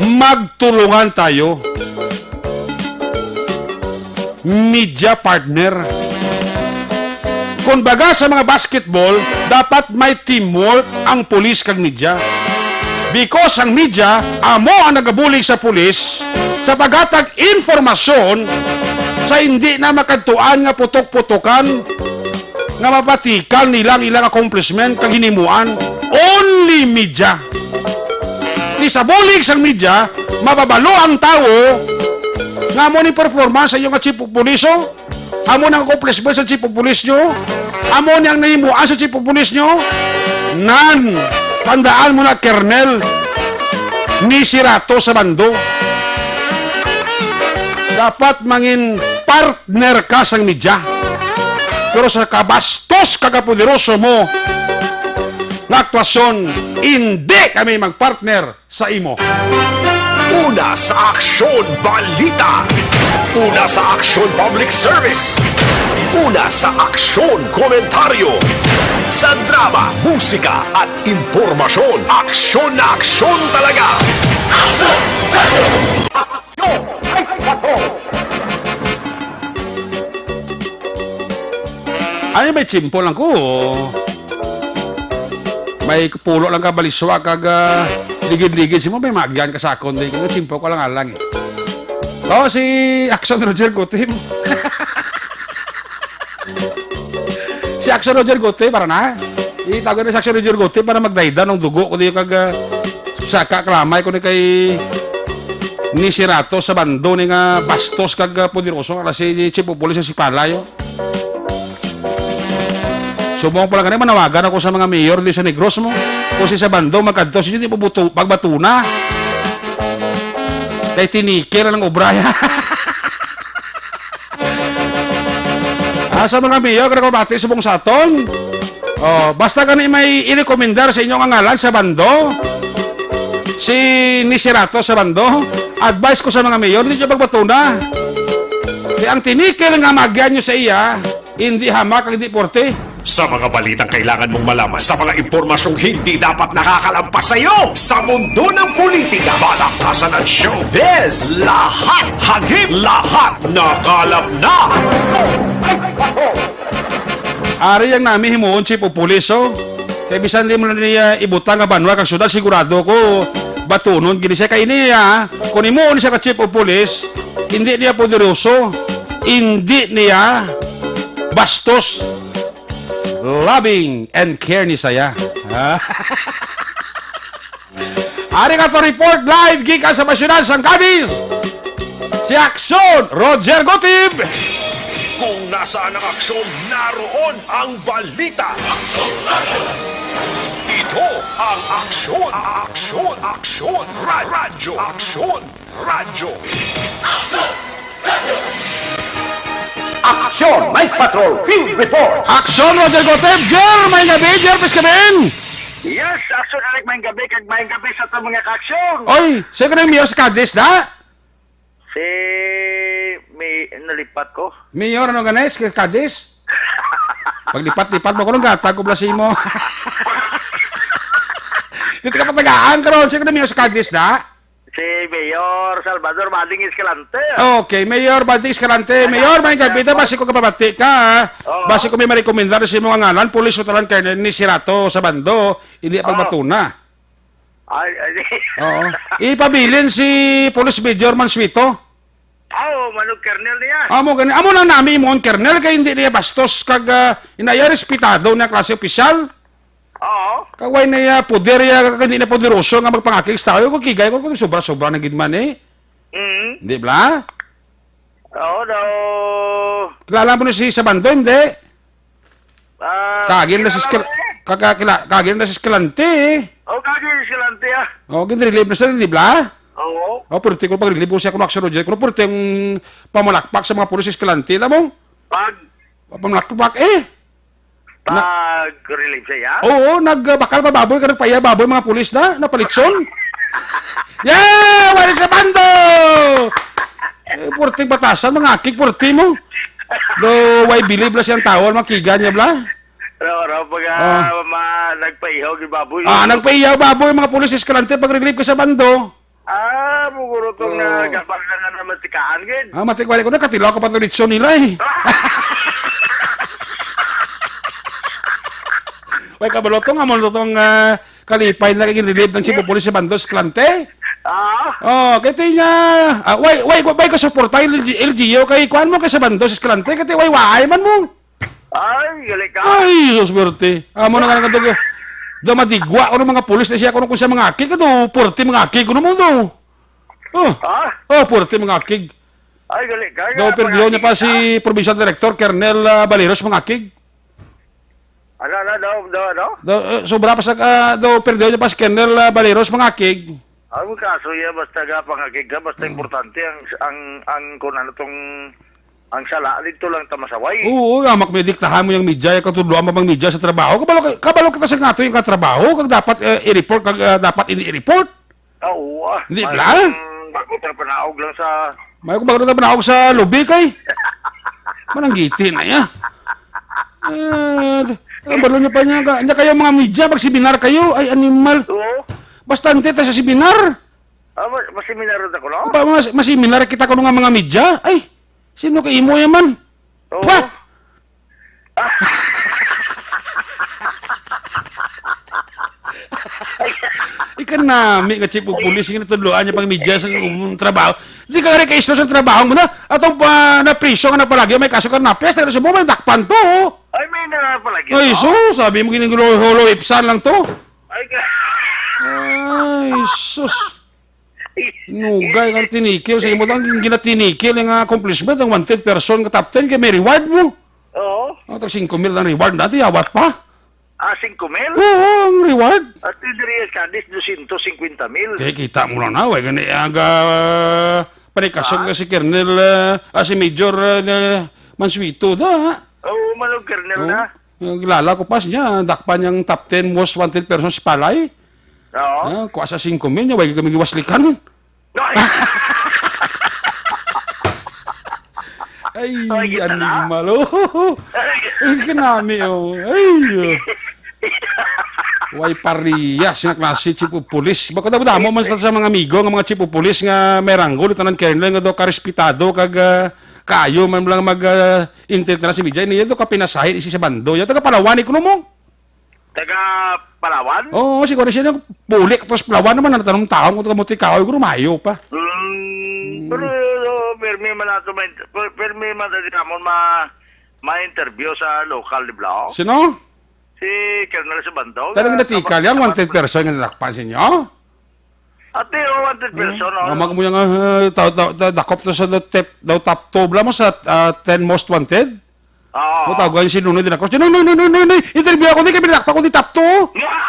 magtulungan tayo. Media partner. Kung baga sa mga basketball, dapat may teamwork ang pulis kag media. Because ang media, amo ang nagabulig sa pulis sa paghatag informasyon sa hindi na makadtuan nga putok-putokan nga mapatikal nila ang ilang accomplishment kag hinimuan. Only media. Sa bulig sang media, mababalo ang tawo nga amo ni performance sa inyo nga chief of police, oh. Amo ni ang accomplishment sa chief of police nyo. Amo ni ang nahimuan sa chief of police nyo. Nan, tandaan mo na, Kernel, ni Sirato sa bando. Dapat mangin partner ka sang media. Pero sa kabastos kag kapoderoso mo nga aktwasyon, hindi kami magpartner sa imo. Una sa Aksyon Balita. Una sa Aksyon Public Service. Una sa Aksyon Komentaryo. Sa drama, musika, at impormasyon, aksyon na aksyon talaga. Aksyon! Aksyon! Ay, aksyon! Ay, may tsimpo lang ko. May pulo lang ka baliswa kag, ah, ligid-ligid. Simo may magyan ka sa akon, di. Kaya tsimpo ko lang alang, eh. Oh, si Action Roger Gutim. Si Action Roger Gutim, para na. Itago na si Action Roger Gutim para magdayda ng dugo ko di kag, ah, saka kalamay ko ni kay ni Sirato sa bando ni nga bastos kag, ah, poderoso nga si Chief of Police sa Sipalay, oh. Subong pala gani, manawagan ako sa mga mayor di sa Negros mo. Kung si sa bando magkadto, sige, di mo buto, pagbatuna. Kay tinikir ang obra, ya. Ah, sa mga mayor, kaya ko bati subong sa aton. Oh, basta gani may irekomendar sa inyo nga ngalan sa bando, si ni Sirato sa bando, advice ko sa mga mayor, hindi nyo pagbatuna. Kaya ang tinikil nga magyan nyo sa iya, hindi hamak ang hindi porte. Sa mga balitang kailangan mong malaman, sa mga impormasyong hindi dapat nakakalampas sa iyo, sa mundo ng politika, balaktasan at showbiz, lahat hagip, lahat nakalap na. Ari ang nami himuon, Chief of Police, oh. Kay bisan di mo na niya ibutang nga banwa kag syudad, sigurado ko batunon gini siya. Kay niya, kung himuon siya ka Chief of Police, hindi niya poderoso, hindi niya bastos, loving and care ni saya. Ha? Ari nga to report live gikan sa masyonan sang Cadiz, si Aksyon Roger Gutib. Kung nasaan ang aksyon, naroon ang balita. Ito ang Aksyon, Aksyon, Aksyon, Ra- Radyo, Aksyon, Radyo. Aksyon, Night Patrol, Field Report. Aksyon, Roger Gutib. Jer, may gabi, Jer, Piscabin. Yes, Aksyon, Alec, may gabi, kag may gabi sa aton mga kaaksyon. Oy, sino ka na yung mayor sa Cadiz, da? Si, may, nalipat ko. Mayor, ano ganis, sa Cadiz? Paglipat-lipat mo, kung gatag ko, blasi mo. Dito ka patagaan karon, sino ka na yung mayor sa Cadiz, da? Si Mayor Salvador Bading Escalante. Okay, Mayor Bading Escalante. Ay, Mayor, may ay, gabita, ay, basi ko kapabati ka, ha? Oo. Basi ko may marekomendar sa imong ngalan, pulis o talan kay ni Sirato sa bando, hindi Oo. pagbatuna. Ay, ay. Oo. Ipabilin si Police Major Mansueto. Ah, oo, manog Colonel niya. Amo gani, amo lang nami imong Colonel kay hindi niya bastos kag, ah, inaya respetado na klase opisyal. Oo. Kag way na iya poder, iya, kag hindi na poderoso nga magpangakig sa tawo. Kung kigay ko, kung sobra-sobra na gid man, eh. Mm. Di ba? Oo, daw. Kilala mo na si Sabando, hindi? Ah, Kagin na si kilala Escal-, ko, eh. Kaka-, kila-, kagin na si Escalante, eh. Oh, kagin si Escalante, ah. Oh, gin-relieve na siya, di ba? Oo. Oh, pero ko pag-relieve ko siya kung action, Roger. Kung pero yung pamalakpak sa mga pulis si Escalante, alam mo? Pag Pamalakpak, eh. Na- Pag-relieve siya? Oo, nagbakal pa baboy, kag nagpaiyaw baboy, mga pulis na, napalitson. Yeah! Wala sa bando! Eh, purting batasan, mga akig, purti mo. Do, why believe na siyang tao, mga kigan niya, bla? Raw, raw, pag, ah, Ah. ma-, nagpaihaw yung baboy. Ah, nagpaiyaw baboy, mga pulis, Escalante, pag-relieve ka sa bando. Ah, buguro tong, Oo. ah, gabal na nga naman si Kaan, gid. Ah, matik wala ko na, katilaw ko pa to lechon nila, eh. Way kabalo to nga, mo to tong, ah, kalipay na kay relieve ng Chief of Police si Bandos Escalante. Ah. Oh, kay ti niya, ah, way, way, way ko suporta yung L G, L G U kay kuan mo kay sa Bandos Escalante, kay ti way waay man mo. Ay, gali ka. Ay, sus, swerte. Amo na nga nagkatulog. Daw madigwa ko ng mga pulis na siya, kuno kung siya mga akig, daw puwerte mga akig, kuno mo daw. Oh, Ha? oh, puwerte mga akig. Ay, gali ka. Daw Nga, perdiyo niya pa pangakig ka? si Provincial Director Colonel, ah, Baleros mga akig. Ano, ano, daw, daw, ano? Daw, eh, sobra pa sa, ah, daw perdiyo niya pa si Colonel, ah, Baleros mga akig. Ang kaso iya, basta nga pangakig ka, basta Hmm. importante ang, ang, ang, kung ano tong, ang sala, dito lang ta masaway. Oo, nga, mak-, may diktahan mo yung media, yung katudloan mo pang media sa trabaho. Kabalo, ka- kabalo kita sa nga to yung katrabaho, kag dapat, eh, i-report, kag, ah, dapat ini i-report. Ah, oo, ah. Hindi Mas, bala? mm, bago ta panaog lang sa May kung bago na panaog sa lubi kay. Mananggiti na ya. Eh, ang balo niya pa niya, ka- niya kayo mga media, magseminar kayo, ay animal. Oo. Bastante ta sa seminar. Ah, ma-, maseminar na ko, no? Pa, mas, maseminar kita ko nga mga media. Ay, sino ka imo yaman? Oo. Pa! Ikanami nga chief of police, nga natudloan niya pang media sa, um, trabaho. Di ka rin kaislo sa trabaho mo na. Atong pa, na priso nga na palagi, may kaso ka napiyas, na sa mo, may dakpan to, oh. Ay, may na pala Ay, gito. so, sabi mo, ginigulolo-ipsan lang to. Ay, ka- Ay, sus. Nugay kang tinikil. Sa imo lang, yung ginatinikil, yung accomplishment, ang wanted person, nga top ten, kay may reward mo. Oo. Ang tag singko mil ang reward natin, awat pa. Ah, singko mil? Oo, ang reward. At yung diri sa Cadiz, dosyentos singkwenta mil. Kaya kita mo lang na, way gani, aga, panikason Ah? ka si Colonel, ah, ah, si Major, ah, na Mansueto, da, ha? Oo, Manong Colonel Oo. na. Ang kilala ko pa siya, dakpan niyang top ten most wanted person sa Palay. Oo. Ah, kuha sa singko mil niya, way kami giwaslikan. Ay! Ay, Ay, kita na. animal, oh. Ay, kanami, oh. Ay, oh. Way parehas nga klase, chief of police. Bako daw damo man sa, sa mga amigo nga mga chief of police nga may ranggo, Lieutenant Colonel, nga daw karespetado, kag, ah, kayo man lang mag, ah, intend na si Mijay. Niya daw kapinasahin isi sa bando. Yung taga Palawan, ikuno mo? Taga Palawan? Oo, siguro siya nang puli ka, tapos Palawan naman, ang tanong taon ko, taga Montecao, siguro mayo pa. Mm, Hmm. pero, uh, permi man nato, ma-, per-, permi man nato, ma-, ma-interview sa local, di ba? Sino? Si Colonel Sabandog. Talagang Ah, natikal yan, Sabandog. wanted person nga nilakpan sa inyo? Ate, oh, wanted Hmm? person, oh. Amag mo yung, ah, ta-, ta-, ta-, dakop to sa the tep-, daw top two, bla mo sa, ah, ten most wanted? Oo. Mo tawagan si Nonoy de la Cruz. "Noy, Noy, Noy, Noy, Noy, Noy, interview ako, di kami nilakpan, kundi top two." Yeah!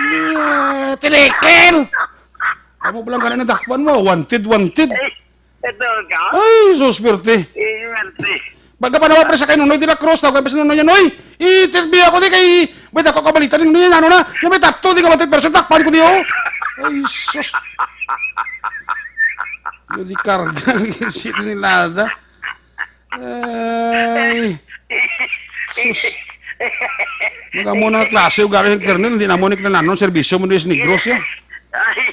Yeah, tinikil! Amo pala nga na nadakpan mo, wanted, wanted. Eh, ito ka? Ay, sus, swerte. Eh, swerte. Baga pa naman, pre, sa kay Nonoy de la Cruz, tawag pa si Nonoy, "Noy, i-interview ako, di kay, may dako ka balita ni Nonoy, ano na, yung may top two, di ka wanted person, dakpan ko di, oh." Ay, sus. Yung di karga, si nila, da. Ay. Sus. Magamo na klase ugali ng Colonel, hindi na mo ni kinananon serbisyo mo ni Negros, ya. Ay,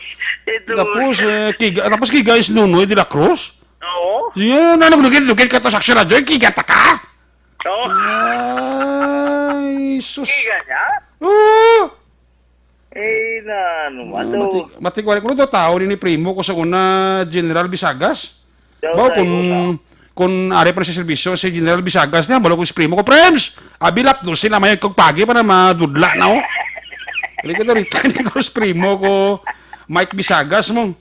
ito. Tapos, eh, kiga, tapos kiga is Nonoy de la Cruz? Oo. Yan, ano, lugit-lugit ka to sa aksyon radyo, kiga ta ka? Oo. Ay, sus. Kiga niya? Oo. Eh, na, ano, Ah, ano? mati-, matikwari ko na to, tao ni, ni primo ko sa una, General Bisagas. Daw Bao tayo, kung, daw. kung ari pa na sa serbisyo si General Bisagas niya, balo ko si primo ko, "Prems! Abilap, dosi na may kagpagi pa na madudla na, oh." Balik ko to, rita ni ko si primo ko, Mike Bisagas mo.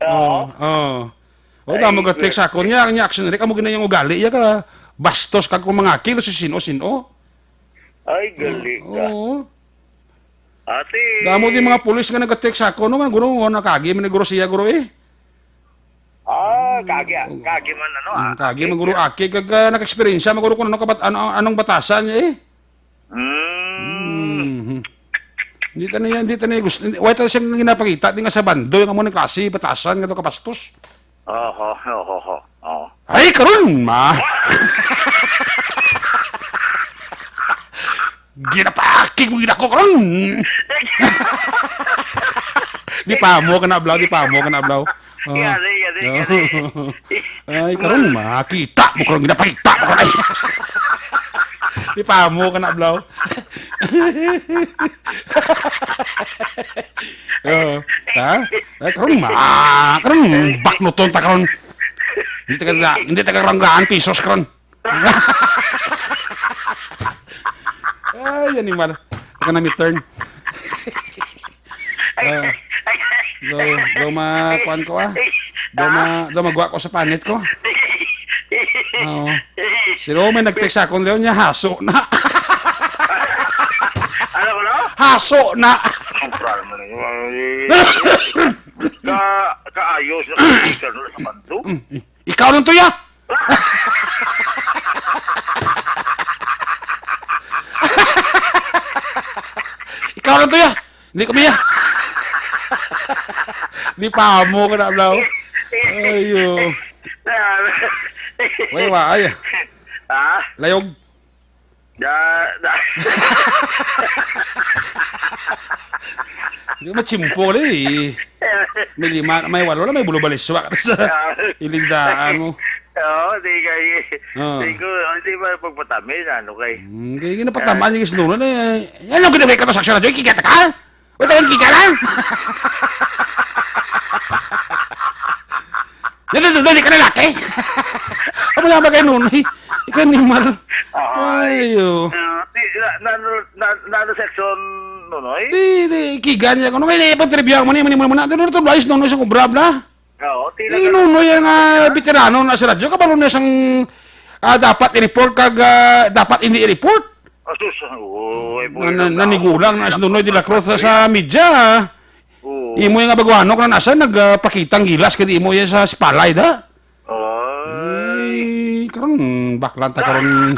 Oo. Oo, oo. O, Ay, damo ka text good. ako niya, ang niya action, rin, amo gina yung ugali, iya ka, bastos ka kung mga kilo si sino-sino. Ay, gali ka. Oo. Ate. Damo di mga pulis nga nag-text ako, no, nga, guro, nga nakagi man ni guro siya, guro, eh. Ah, kagi, kagi man, ano, Mm, ah, kagi kagi. man, guro, aki, kag, ah, nag-eksperyensya, maguro kung ano, kabat-, ano, anong batasan niya, eh. Mm. Mhm. Hindi ta niya, hindi ta niya gusto, hindi, wala ta siyang ginapakita, di nga sa bando, yung amo ng klase, batasan, nga to kabastos. Oho, oho, oho, oho. Ay, karon, ma. Ginapakig mo, ginako, karon. Di pa mo ka na, blaw, di pa mo ka na, blaw. Oh. Yari, yari, yari. Ay, karon, makita mo, karon, ginapakita mo, karon. Ay. Di pa mo ka na, blaw. Oh, ha? Ay, karon, ma, karon, baknuton ta, karon. Hindi ta ka, hindi ta ka ranggaan, pisos, karon. Ay, animal. Ika na mi turn. Ay, Ah. ay, ay, Daw, daw makuan ko, ah. Daw ma-, daw magwa ko sa panit ko. Oo. Sino may nag-text sa akon, Leon, niya, haso na. Ano ko, no? Haso na. Ang problema na yun. Ka-, kaayos na kaibigan nila sa kanto. Mm, eh. Ikaw lang to, ya! Ikaw lang to, ya! Hindi ko, Mia! Di pa mo ka na, bro. Ayo. Wala, wala, ay. Ha? Layog. Da, da. Di ba, chimpo, eh. May lima, may walo na, may bulubaliswa sa iligdaan mo. Oo, di kay, Ah. di ko, di ba, pagpatamis, ano kay? Hmm, kaya ginapatamaan yung isnunan, eh. Ano, ginawin ka to sa aksyon na to? Kikita ka? Wait, ang kika lang. Dali, dali, dali ka lalaki. Amo lang ba kayo nun, eh? Ikaw ni Mar. Ay. Ayo. Ah, di, na, na, na, na, na, section, Nonoy? Di, di, kigan niya ko. Nung may ipag-trivia mo ni, mani mo na. Ano ito, Bryce, Nonoy, sa kubra, bla? Oo, tila Eh, ka Nonoy, ang, ah, veterano na sa radyo. Kabalo na sang, ah, dapat i-report kag, ah, dapat hindi i-report. Asus, uy, Na, na, nanigulang na si Nonoy de la Cruz sa, sa media, ah. Oo. Imo yung abaguanok na nasa nagpakitang gilas kay imo yan sa sipalay, da? Ay. Ay, karon, baklan ta karon.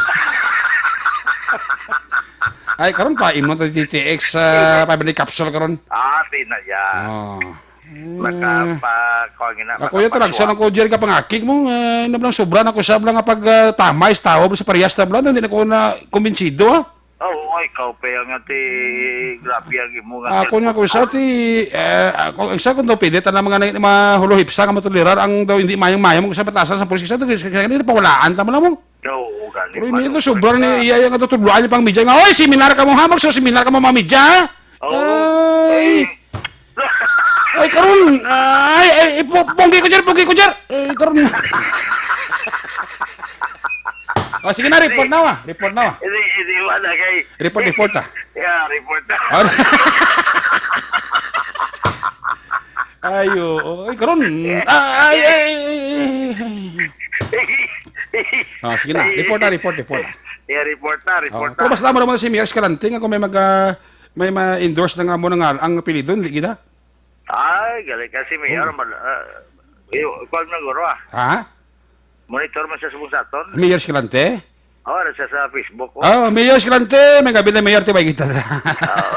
Ay, karon pa, imo ta D T X, ah, five hundred capsule karon. Ah, di na yan. Oh. Makapakuha gina, Ako yung makapakuha. Traction ako, Jerry, kapangakig mo, eh, na blang sobra na ko sa blang nga pag, ah, tamay sa tao, sa parehas na blang, hindi na ko na kumbinsido, ha? Oh, ay, ikaw pa yung ati, grabe ang imo nga Ako nga ko sa cellphone. Ti, eh, ako, isa ko daw pwede, tanang mga na-, mahuluhipsa nga matulirar ang daw hindi mayang-mayang mo sa batasan sa pulis, isa to, isa, isa, isa, pawalaan, tama lang mo. Oo, gani Pero pa, hindi to, sobra ni iya yung natutuluan niya pang media nga, "Oy, seminar ka mo, ha? Magso-seminar ka mo, mga media, ha?" Oo. Ay. Eh. Ay, karon. Ay, ay, ay, pu-, punggi ko, Jer, punggi ko, Jer. Ay, karon. Oh, sige na, report na, wa. Report na, wa. Hindi, hindi, wala kay Report, report, ah. Yeah, report na. Ah. Ay, oo. Ay, karon. Ah, ay, ay, ay, ay, ay. Ah, sige na. Report na, report, report na. Yeah, report na, report Oh, na. Pero basta mo naman si Mayor Escalante nga kung may mag, ah, may ma-endorse na nga mo na nga ang apelyido, hindi kita? Ay, galing kasi, Mayor, Oh. mal-, ah, iyo, kuwan na, guro, ah. Ha? Monitor man siya sa Bungsaton. Mayor Escalante? Oh, ano siya sa Facebook, oh. Oh, Mayor Escalante, may gabi na, Mayor, tibay kita. Oh.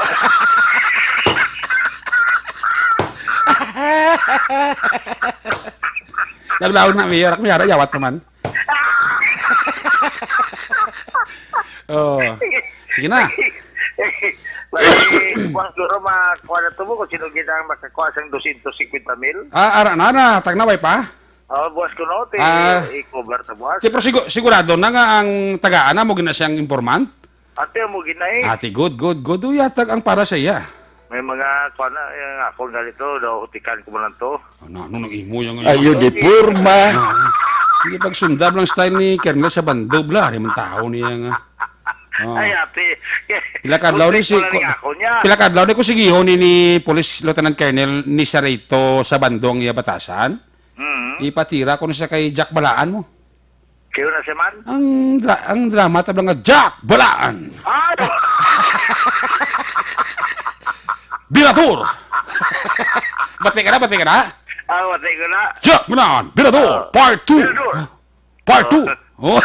Naglaon na, Mayor. Ako, Mayor, yawat naman. Oh. Sige na. Bali, buwas guro, makuha na to mo kung sino gid ang makakuha sang dosyentos singkwenta mil. Ah, ara na, na, tagnaway pa? Oh, buwas ko, no, ti, Ah. i-cover ta buwas. Ti, pero sigu-, sigurado na nga ang tagaan na mo gina siyang informant? Ate, mo gina, eh. Ate, good, good, good. Uy, yatag ang para sa iya. May mga, kuwan na, yung ako nga dito, daw utikan ko mo lang to. Ano, ano nang imo yung Ayo, di porma. Ah, hindi pagsundab lang style ni Colonel Sabando, bla. Di man tao niya nga. Oh. Ay, ate. Pila ka adlaw ni Muntik si, mo lang ko-, ako niya. pila ka adlaw ni ko sigihon ni, ni Police Lieutenant Colonel ni Sarito Sabando ang iya batasan? Mm. Ipatira ko na siya kay Jack Balaan mo. Kayo na siya man? Ang dra-, ang drama tabla nga Jack Balaan. Ah! Birator! Bati ka na, bati ka na? Ah, bati ko na. Jack Balaan, Birator, Ah, part two. Birator. Part two. Oh. Oh.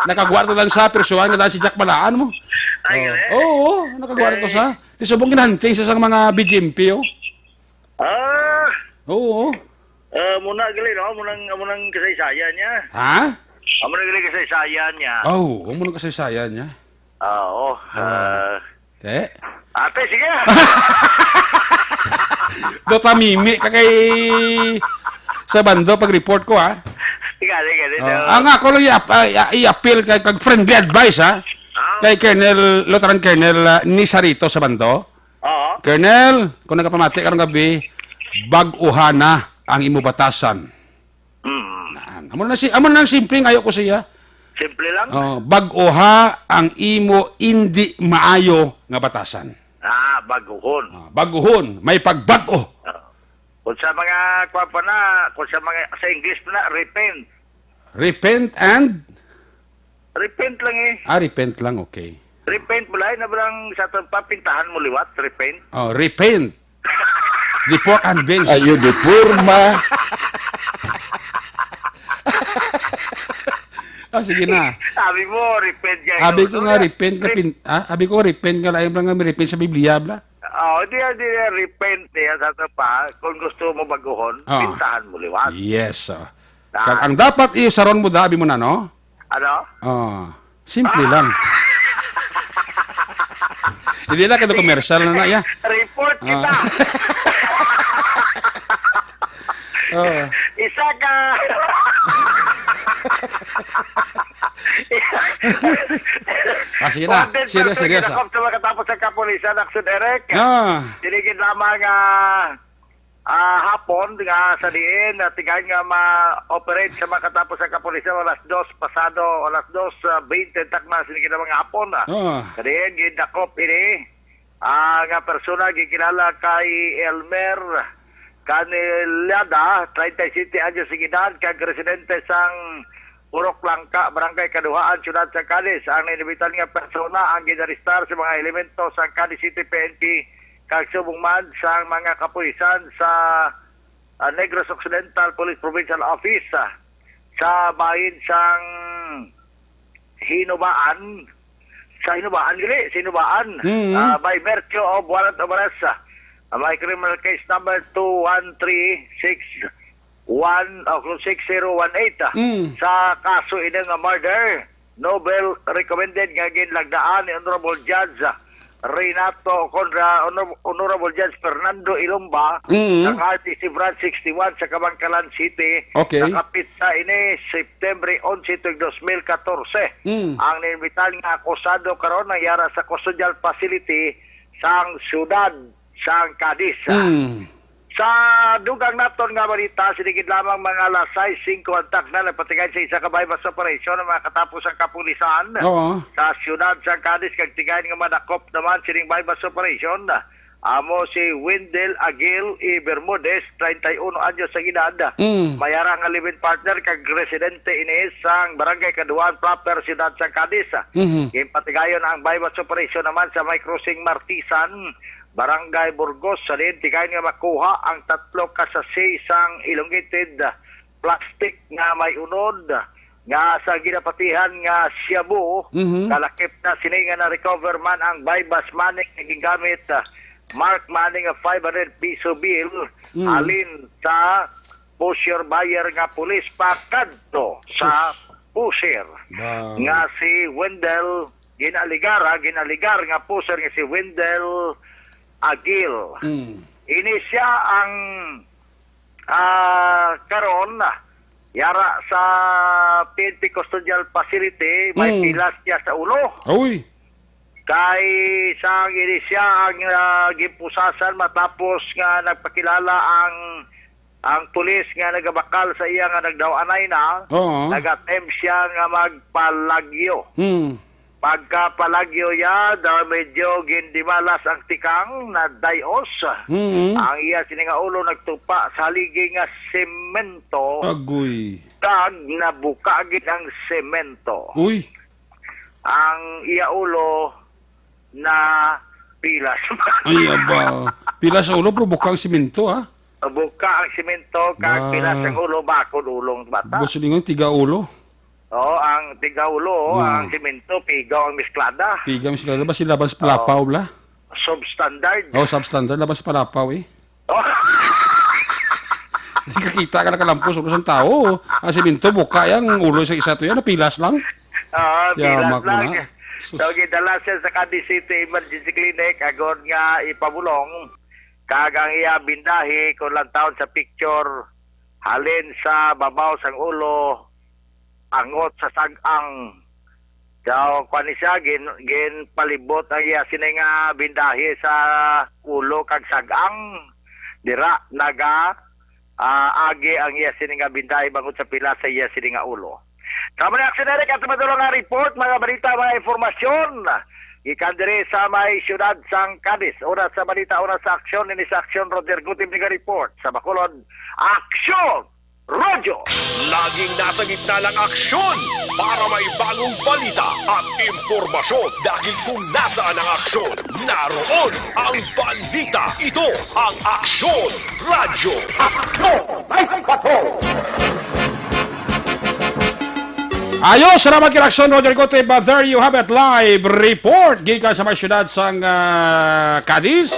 Nakagwarto lang sa personal nga dahil si Jack Balaan mo. Ay, Oh. galing. Oo, oo, nakagwarto Eh. sa. Ti subong ginahunting sa sang mga B G M P, oh. Ah. Oo. Ah, muna gali, no? Muna, muna kasaysayan niya. Ha? Amo na gali kasaysayan niya. Oh, amo na kasaysayan niya. Ah, oo. Ah. Ah. Te? Ate, sige. Do tamimi ka kay Sabando pag-report ko, ha? Sige, sige, sige. Oh, ang ako lang i-ap-, ah, i-, i-appeal kay, kag friendly advice, ha? Ah. Kay Colonel, Lieutenant Colonel, ah, Nisarito Sabando. Oo. Colonel, kung nagapamati karong gabi, bag-uha na ang imo batasan. Mm. Naan. Amo na si, amo na ang simple nga ayo ko siya. Simple lang? Oh, bag-uha ang imo indi maayo nga batasan. Ah, Baguhon. Ah, baguhon, may pagbag-o. Ah. Kung sa mga, kuwan pa na, kung sa mga, sa English pa na, repent. Repent and? Repent lang eh. Ah, repent lang, okay. Repent mo lang, na lang sa atong papintahan mo liwat, repent. Oh, repent. Deport and bench. Ayo, deporma. Ah, sige na. Sabi mo, repent ka. Abi ko nga, repent ka, pin-, ah, abi ko, repent ka, lain lang nga, repent sa Biblia, bla. Oh, di, di, repent niya sa ito pa. Kung gusto mo baguhon, Ah. pintahan mo liwat. Yes, ah. Ah. Kag ang dapat iyo saron mo, da, abi mo na, no? Ano? Ah, simple Ah. lang. Hindi na, kada commercial na na, ya. Report kita. Ah. Oh. Isa ka. Ah, sige na. Wanted Serious, person serious, ah. ginakop sa mga katapos sa kapulisan, Action Eric. Ah. Dinigid lamang, ah, ah, hapon nga sa diin, ah, tigayon nga ma-operate sa mga katapos sa kapulisan, alas dos pasado, alas dos, ah, bente takna, sige na mga hapon, ah. Ah. Sa diin, gidakop ini, ah, nga persona gikilala kay Elmer Canelada, treinta y siete anyos ang edad, kag residente sang Purok Langka, Barangay Kaduhaan, Siyudad sa Cadiz. Ang nainbitan nga persona ang ginarestar sa mga elemento sa Cadiz City P N P kag subong man sang mga kapulisan sa, ah, Negros Occidental Police Provincial Office, ah, sa bahin sang Hinubaan, sa Hinubaan, gali, sa Hinubaan, Mm. ah, by virtue of warrant of arrest, ah, may criminal case number two one three six one, o kung six zero one eight, ah, Mm. sa kaso ini nga murder, Nobel recommended nga ginlagdaan ni Honorable Judge, ah, Renato Conra-, Honor-, Honorable Judge Fernando Ilumba Mm. ng R T C Branch sixty-one sa Kabankalan City. Okay. Nakapitsa ini September onse tuig dos mil katorse. Mm. Ang nainbitan nga akusado karon nangyara sa custodial facility sang siyudad sang Cadiz. Mm. Sa dugang naton nga balita, siligid lamang mga alas sais singko ang takna nagpatigay sa isa ka buy-bust operation ang mga katapos ang kapulisan Oo. sa siyudad sang Cadiz, kag tigayon nga madakop naman sining buy-bust operation. Amo si Wendell Agil E. Bermudez, treinta y uno anyos ang edad. Mm. May ara nga live-in partner kag residente ini sang Barangay Kaduan proper, siyudad sang Cadiz. Mhm. Ginpatigayon ang buy-bust operation naman sa may crossing Martisan, Barangay Burgos, sa diin tigayon nga makuha ang tatlo ka sachet sang elongated plastic nga may unod nga sa ginapatihan nga shabu. Mhm. Kalakip na sini nga na-recover man ang buy-bust money nga gingamit, ah, marked money nga five hundred piso bill, Mm. halin sa pusher buyer nga pulis pakadto sa Sus. pusher Wow. nga si Wendell, ginaligara, ginaligar nga pusher nga si Wendell Agil. Mm. Ini siya ang, ah, karon, yara sa P N P custodial facility, may Mm. pilas niya sa ulo. Uy. Kay sang ini siya ang, ah, ginpusasan matapos nga nagpakilala ang, ang pulis nga nagabakal sa iya nga nagdaw-anay na, Oo. nag-attempt siya nga magpalagyo. Hmm. Pagkapalagyo niya, daw medyo gindimalas ang tikang, na dayos. Mm. Ang iya sini nga ulo nagtupa sa haligi nga semento, Agoy. kag nabuka gid ang semento. Uy. Ang iya ulo na pilas. Ay, aba. Pilas sa ulo, pero buka ang simento, ha? Buka ang simento, kag Ba. pilas ang ulo, bakod ulong bata. Boss Lingon, tiga ulo. Oo, ang tiga ulo, Wow. ang simento, pigaw ang misklada. Pigaw ang misklada. Ba sila ba sa Palapaw, Oo. bla? Substandard. Oh, substandard. Labas sa Palapaw, eh. Oh. Di ka kita ka nakalampos, ulo sang tao. Ang simento, buka yan, ang ulo sa isa to yan, napilas lang. Oo, Kaya pilas mak mo lang. na. Sus. So, gidala siya sa Cadiz City Emergency Clinic, agod nga ipabulong. Kag ang iya bindahi, kung lang taon sa picture, halin sa babaw sang ulo, angot sa sag-ang. Daw, kuwan ni siya, gin-, ginpalibot ang iya sini nga bindahi sa ulo kag sag-ang. Dira naga, ah, agi ang iya sini nga bindahi bangod sa pila sa iya sini nga ulo. Tama na, Action Eric, at madulong nga report, mga balita, mga informasyon. Gikan diri sa may siyudad sang Cadiz. Una sa balita, una sa aksyon, ini sa aksyon, Roger Gutib nga report. Sa Bacolod, aksyon! Radyo! Laging nasa gitna ng aksyon para may bagong balita at impormasyon. Dahil kung nasaan ang aksyon, naroon ang balita. Ito ang Aksyon Radyo. Aksyon! Ay, patrol! Ayos, salamat kay Aksyon, Roger Gutib. But there you have it, live report gikan sa may siyudad sang, ah, Cadiz.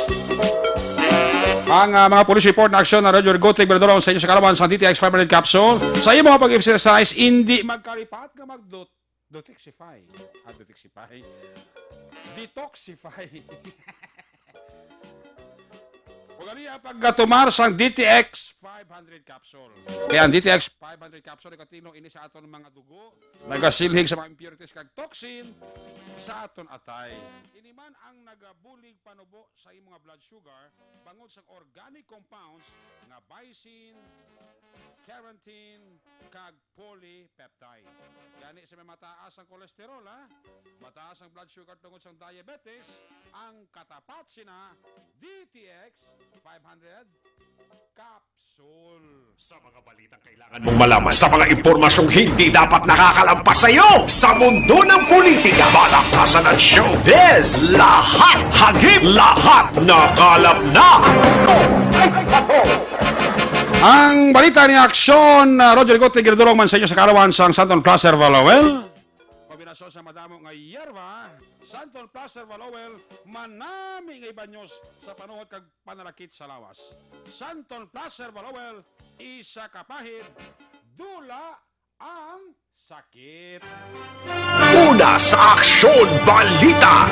Ang, ah, mga police report na aksyon na Roger Gutib, Verdolong sa inyo sa kalawan sang D T X five hundred capsule. Sa imo nga pag-exercise, hindi magkalipat nga mag-detoxify. Ah, detoxify. Detoxify. Ug ania ang pagkatumar sang D T X five hundred capsule. Kaya ang D T X five hundred capsule, ikatino ini sa aton mga dugo, nagasilhig sa mga impurities kag toxin sa aton atay. Ini man ang nagabulig panubo sa imo nga blood sugar bangod sa organic compounds nga bison, carotene, kag polypeptide. Gani sa may mataas ang cholesterol, ha? Mataas ang blood sugar tungod sa diabetes, ang katapat sina D T X five hundred capsule. Sa mga balitang kailangan mong malaman, sa mga impormasyong hindi dapat nakakalampas sa iyo, sa mundo ng politika, balakasan at showbiz, lahat hagip, lahat nakalap na. Ang balita ni Aksyon, ah, Roger Gutib, ginadulong man sa inyo sa kalawan sang Santon Plus Herbal Oil. Kombinasyon sa madamo nga yerba, Santon Plus Herbal Oil, manami nga ibanyos sa panuhot kag panalakit sa lawas. Santon Plus Herbal Oil, isa ka pahid, dula ang sakit. Una sa Aksyon Balita.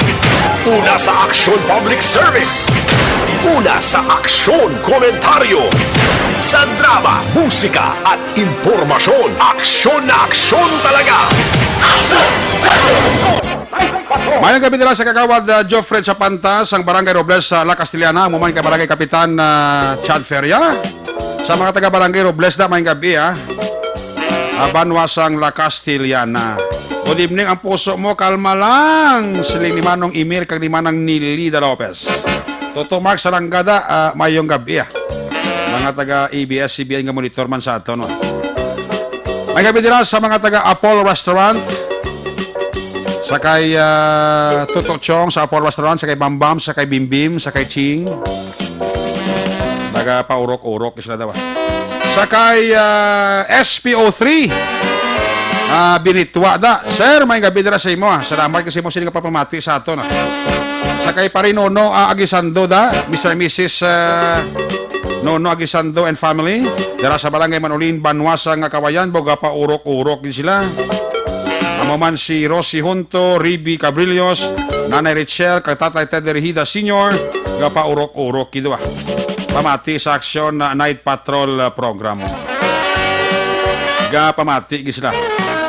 Una sa Aksyon Public Service. Una sa Aksyon Komentaryo. Sa drama, musika, at impormasyon. Aksyon na aksyon talaga. Mayong gabi nila sa Kagawad, uh, Geoffrey Chapanta sang Barangay Robles sa La Castellana, amo man kay Barangay Kapitan, uh, Chad Feria. Sa mga taga Barangay Robles na, mayong gabi, ah. Ah, banwa sang La Castellana. Good evening, ang puso mo, kalma lang. Siling ni Manong Emil kag ni Manang Nilida Lopez. Toto Mark Salanggada, ah, mayong gabi, ah. Mga taga A B S C B N nga monitor man sa aton, no? May gabi dira sa mga taga Apollo Restaurant. Sa kay, ah, Toto Chong sa Apollo Restaurant, sa kay Bambam, sa kay Bimbim, sa kay Ching. Nagapaurok-urok sila daw, ah. Sa kay, ah, S P O three. Ah, Binitwa da. Sir, may gabi dira sa imo, ah. Salamat kasi mo sila nga papamati sa aton, ah. Sa kay Pare Nono, ah, Aguisando da, Mister and Missus, ah, Nono Aguisando and family. Dira sa Barangay Manulin, Banwa sa nga Kawayan, boga pa urok-urok din sila. Amo man si Rosie Junto, Riby Cabrillos, Nanay Richelle, kag Tatay Ted Rehida Senior, gapaurok-urok gid, ah. Pamati sa Aksyon na Night Patrol, ah, program. Gapamati gid sila.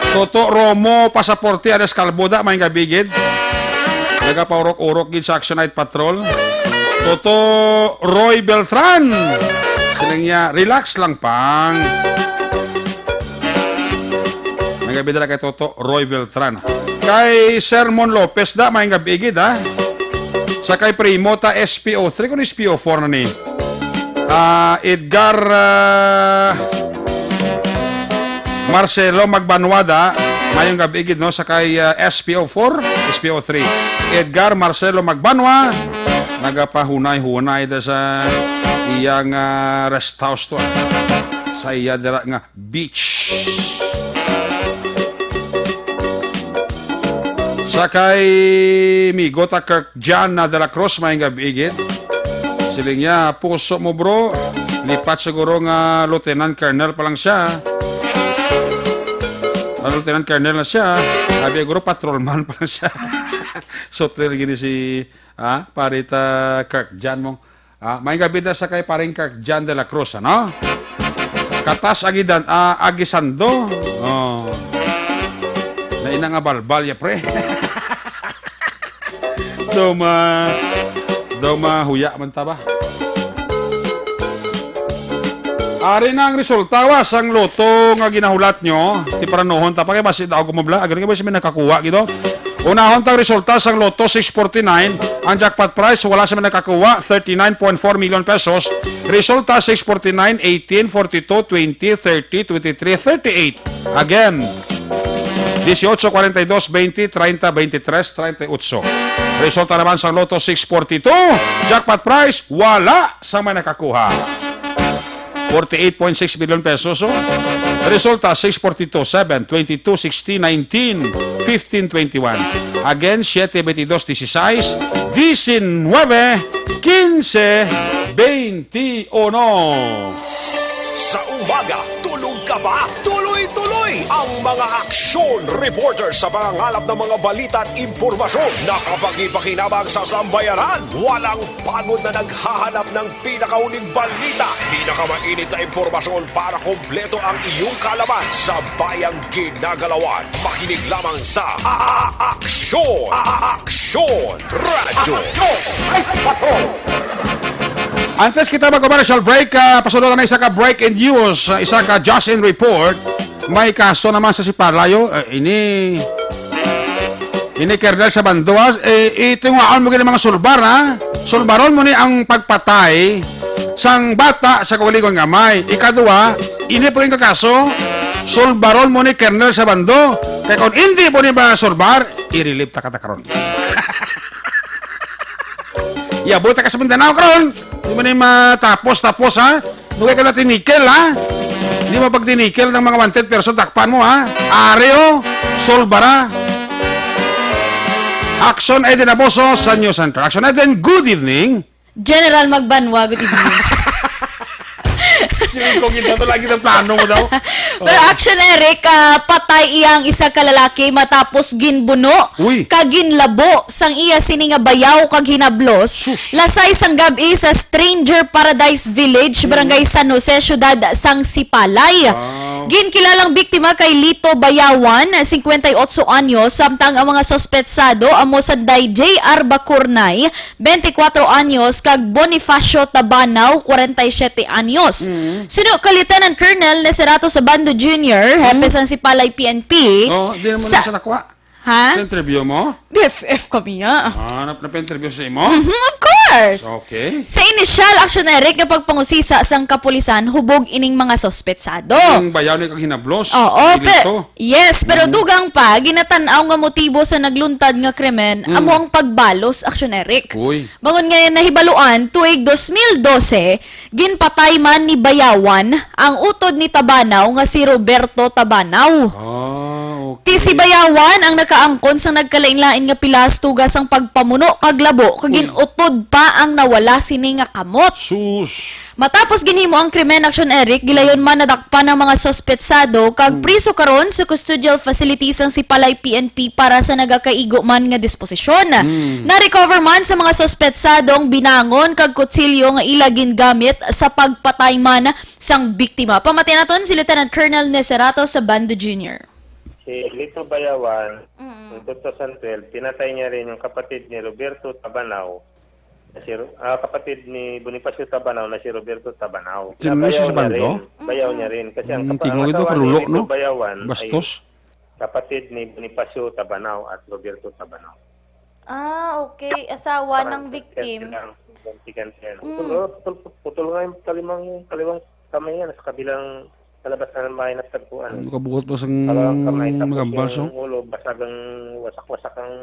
Toto Romo Pasaporte alias Kalbo da, may gabi gid. Nagapaurok-urok gid sa Aksyon Night Patrol. Toto Roy Beltran. Siling niya, "Relax lang, pang." May gabi dala kay Toto Roy Beltran. Kay Sermon Lopez da, may gabi gid, ha? Sa kay Primo ta S P O three, kung S P O four na ni. Ah, Edgar, ah, Marcelo Magbanwada, mayong gabi gid, no, sa kay, ah, S P O four, S P O three. Edgar Marcelo Magbanwa, nagapahunay-hunay da sa iyang, ah, rest house to, ah. Sa iya dira nga beach. Sa kay Migo ta Kirk John na de la Cruz, may gabi gid. Siling niya, "Puso mo, bro." Lipat siguro nga Lieutenant Colonel pa lang siya. Ah, Lieutenant Colonel na siya. Sabi, siguro patrolman pa lang siya. So, clear gini si, ah, pare ta Kirk John mo. Ah, may gabi na sa kay paring Kirk John de la Cruz, ano? Katas Agidan, ah, Agisando. Oh. Naina nga balbal ya, pre. Duma, duma, huya man ta ba? Ari na ang resulta, wa, sang loto nga ginahulat nyo. Ti paranuhon ta pa kay basi daw gumabla. Agad nga ba siya may nakakuha, gito? Unahon tang resulta sang Lotto six forty-nine, ang jackpot prize wala sa may nakakuha, thirty-nine point four million pesos. Resulta six forty-nine, eighteen, forty-two, twenty, thirty, twenty-three, thirty-eight. Again, dieciocho, cuarenta y dos, veinte, treinta, veintitrés, treinta y ocho. Resulta naman sang Lotto six forty-two, jackpot prize, wala sa may nakakuha. Forty-eight point six million pesos, oh. Resulta, six forty-two, seven, twenty-two, sixteen, nineteen, fifteen, twenty-one. Again, siete, veintidós, dieciséis, diecinueve, quince, veintiuno. Sa umaga, tulog ka ba? Tuloy-tuloy ang mga aksyon reporter sa pangangalap ng mga balita at impormasyon na kapag-ipakinabang sa sambayanan. Walang pagod na naghahanap ng pinakauling balita, pinakamainit na impormasyon para kompleto ang iyong kaalaman sa bayang ginagalawan. Makinig lamang sa A-, A-, Aksyon! A-, A-, Aksyon! Radyo! Antes kita mag-commercial break, ah, pasunod na isa ka breaking news, ah, isa ka Josh in report. May kaso naman sa Sipalay, oh. Eh, ini, ini Kernel Sabando, ah. Eh, ito nga, ano mo gini mga sulbar, ha? Sulbaron mo ni ang pagpatay sang bata sa kaugalingon nga amay. Ikadua, ini po yung kakaso, sulbaron mo ni Kernel Sabando. Kaya kung hindi mo ni masulbar, i-relieve ta ka ta karon. Yabo ta ka sa Mindanao karon. Di mo ni matapos-tapos, ha? Dugay ka na tinikel, ha? Di mo pag tinikel ng mga wanted person, takpan mo, ha? Areo, Solbara. Action Eden Aboso sa News Center. Action Eden, good evening. General Magbanwa, good evening. Sige ko, kita to lagi ng plano mo daw. Pero Oh. Action, Eric, ah, patay iyang isa ka lalaki matapos ginbuno Uy. Kag ginlabo sang iya sini nga bayaw kag hinablos. Sus. Lasay sang gab-i sa Stranger Paradise Village, Mm. Barangay San Jose, Siyudad sang Sipalay. Wow. Ginkilalang biktima kay Lito Bayawan, cincuenta y ocho anyos, samtang ang mga suspetsado amo sanday J R Bacurnay, veinticuatro anyos, kag Bonifacio Tabanaw, cuarenta y siete anyos. Mm. Suno kay Lieutenant Colonel Neserato Sabando Junior, hepe Mm. sang Sipalay P N P, Oh, di naman sa lang siya nakuha. Ha? Sa interview mo? B F F kami, ah. Ah, nap-, napa-interview sa imo? Mhm, of course. Okay. Sa inisyal, Action Eric, nga pagpangusisa sang kapulisan, hubog ining mga suspetsado. Yung bayaw ni kag hinablos, Oo, pe-, delito. Yes, pero Mm. dugang pa, ginatan-aw nga motibo sa nagluntad nga krimen, Mm. amo ang pagbalos, Action Eric. Uy. Bangon nga nahibaluan, tuig dos mil dose, ginpatay man ni Bayawan ang utod ni Tabanaw nga si Roberto Tabanaw. Ah, okay. Ti si Bayawan ang nakaangkon sa nagkalain-lain nga pilas tuga sang pagpamuno kag labo, kag Uy. gin-utod pa ang nawala sini nga kamot. Sus. Matapos ginhimo ang krimen, Action Eric, gilayon man nadakpan ang mga suspetsado kag Hmm. priso karon sa custodial facility sang Sipalay P N P para sa nagakaigo man nga disposisyon. Hmm. Na-recover man sa mga suspetsado ang binangon kag kutsilyo nga ila gingamit sa pagpatay man sang biktima. Pamati naton si Lieutenant Colonel Neserato Sabando Junior. Si Lito Bayawan, Mm. noong two thousand twelve, pinatay niya rin yung kapatid ni Roberto Tabanaw, na si Ro-, ah, kapatid ni Bonifacio Tabanaw na si Roberto Tabanaw. Sino Na ni si bayaw niya Sabando? rin. Bayaw niya Mm. rin. Kasi ang Mm, kapa-, ang tingog ito, asawa ni kalulo, Lito no? Bayawan ay Bastos. kapatid ni Bonifacio Tabanaw at Roberto Tabanaw. Ah, okay. Asawa Parang ng ganti victim. lang, ganti, ganti lang. Mm. Putol, oh, putol, putol nga yung kalimang, kaliwang kamay niya, nasa kabilang, sa labas na ng bahay natagpuan. Ano, kabuhat pa sang Kalawang kamay, tapos magambal, yung so? ulo, basag ang wasak-wasak ang,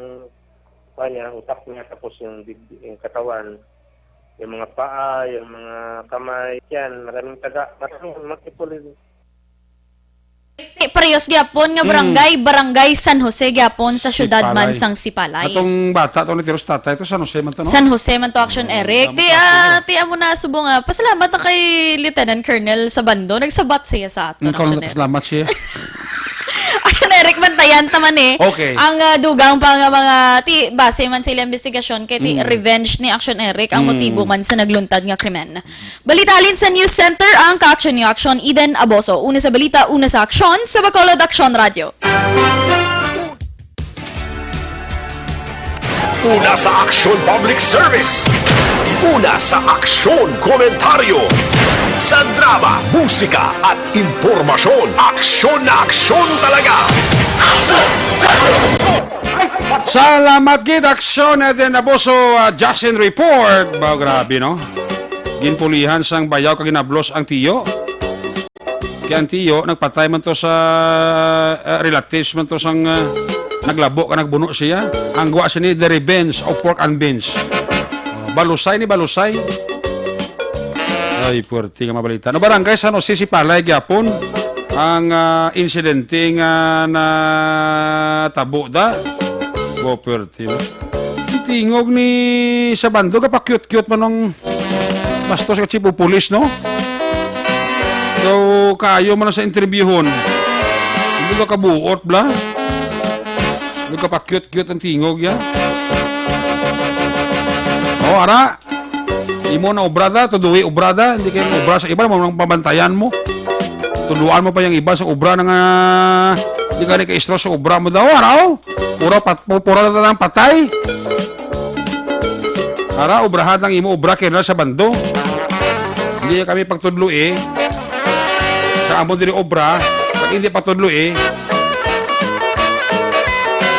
kuwan niya, utak niya, tapos yung dib-, yung katawan, yung mga paa, yung mga kamay, yan, maraming taga, maraming mga kipulin. Parehas gyapon nga Mm. barangay, Barangay San Jose gyapon sa syudad man Sipalay. sang Sipalay. Atong bata to ni Tiros tatay to, San Jose man to, no? San Jose man to, Action Oo, Eric. tama Ti, ka, ah, sige. ti amo na subong, ah, pasalamat na kay Lieutenant Colonel Sabando. Nagsabat siya sa aton, Ikaw Action na Eric. pasalamat siya. Action Eric, bantayan ta man eh. Okay. Ang, ah, dugang pa nga mga, ti, base man sa ilang investigasyon, kay ti Mm. revenge ni Action Eric ang Mm. motibo man sa nagluntad nga krimen. Balita halin sa News Center, ang ka-action niyo, Action Eden Aboso. Una sa balita, una sa aksyon, sa Bacolod Aksyon Radyo. Una sa Aksyon Public Service. Una sa Aksyon Komentaryo. Sa drama, musika, at impormasyon, aksyon na aksyon talaga. Aksyon! Salamat gid, Aksyon Eden Abuso, ah, Justin Report. Ba, grabe, no? Ginpulihan sang bayaw kag ginablos ang tiyo. Kay ang tiyo, nagpatay man to sa, ah, relatives man to sang, ah, naglabo ka nagbuno siya. Ang gwa sini, the revenge of pork and beans. Oh, balusay ni balusay. Ay, puwerte nga mabalita. No, Barangay San Jose, Sipalay gyapon ang, ah, insidente nga natabo da. Go, puwerte, no? Ang tingog ni Sabando, gapakyut-kyut man ang bastos ka chief of police, no? So, kayo man sa interviewhon. Hindi ka kabuot, bla? Hindi ka pakyut-kyut ang tingog, ya? O, ara. Imo na obra da, tuduhi obra da, hindi kayo obra sa iba, mo nang pabantayan mo. Tuduan mo pa yung iba sa obra na nga, hindi ka ni ka-stress sa obra mo daw, araw. Pura, pat, pura na lang patay. Ara, obrahan ang imo obra, kay na sa bando. Hindi kami pagtudlo eh. Sa amon diri obra, pag hindi pagtudlo eh.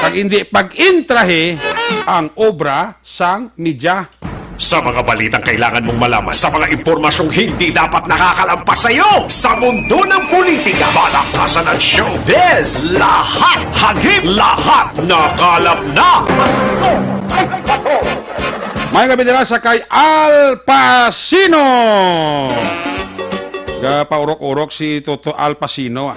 Pag hindi pag-intrahe ang obra sang media. Sa mga balitang kailangan mong malaman, sa mga impormasyong hindi dapat nakakalampas sa iyo, sa mundo ng politika, balakasan at showbiz, lahat hagip, lahat nakalap na. May gabi nila sa kay Al Pacino. Gapaurok-urok si Toto Al Pacino, ah.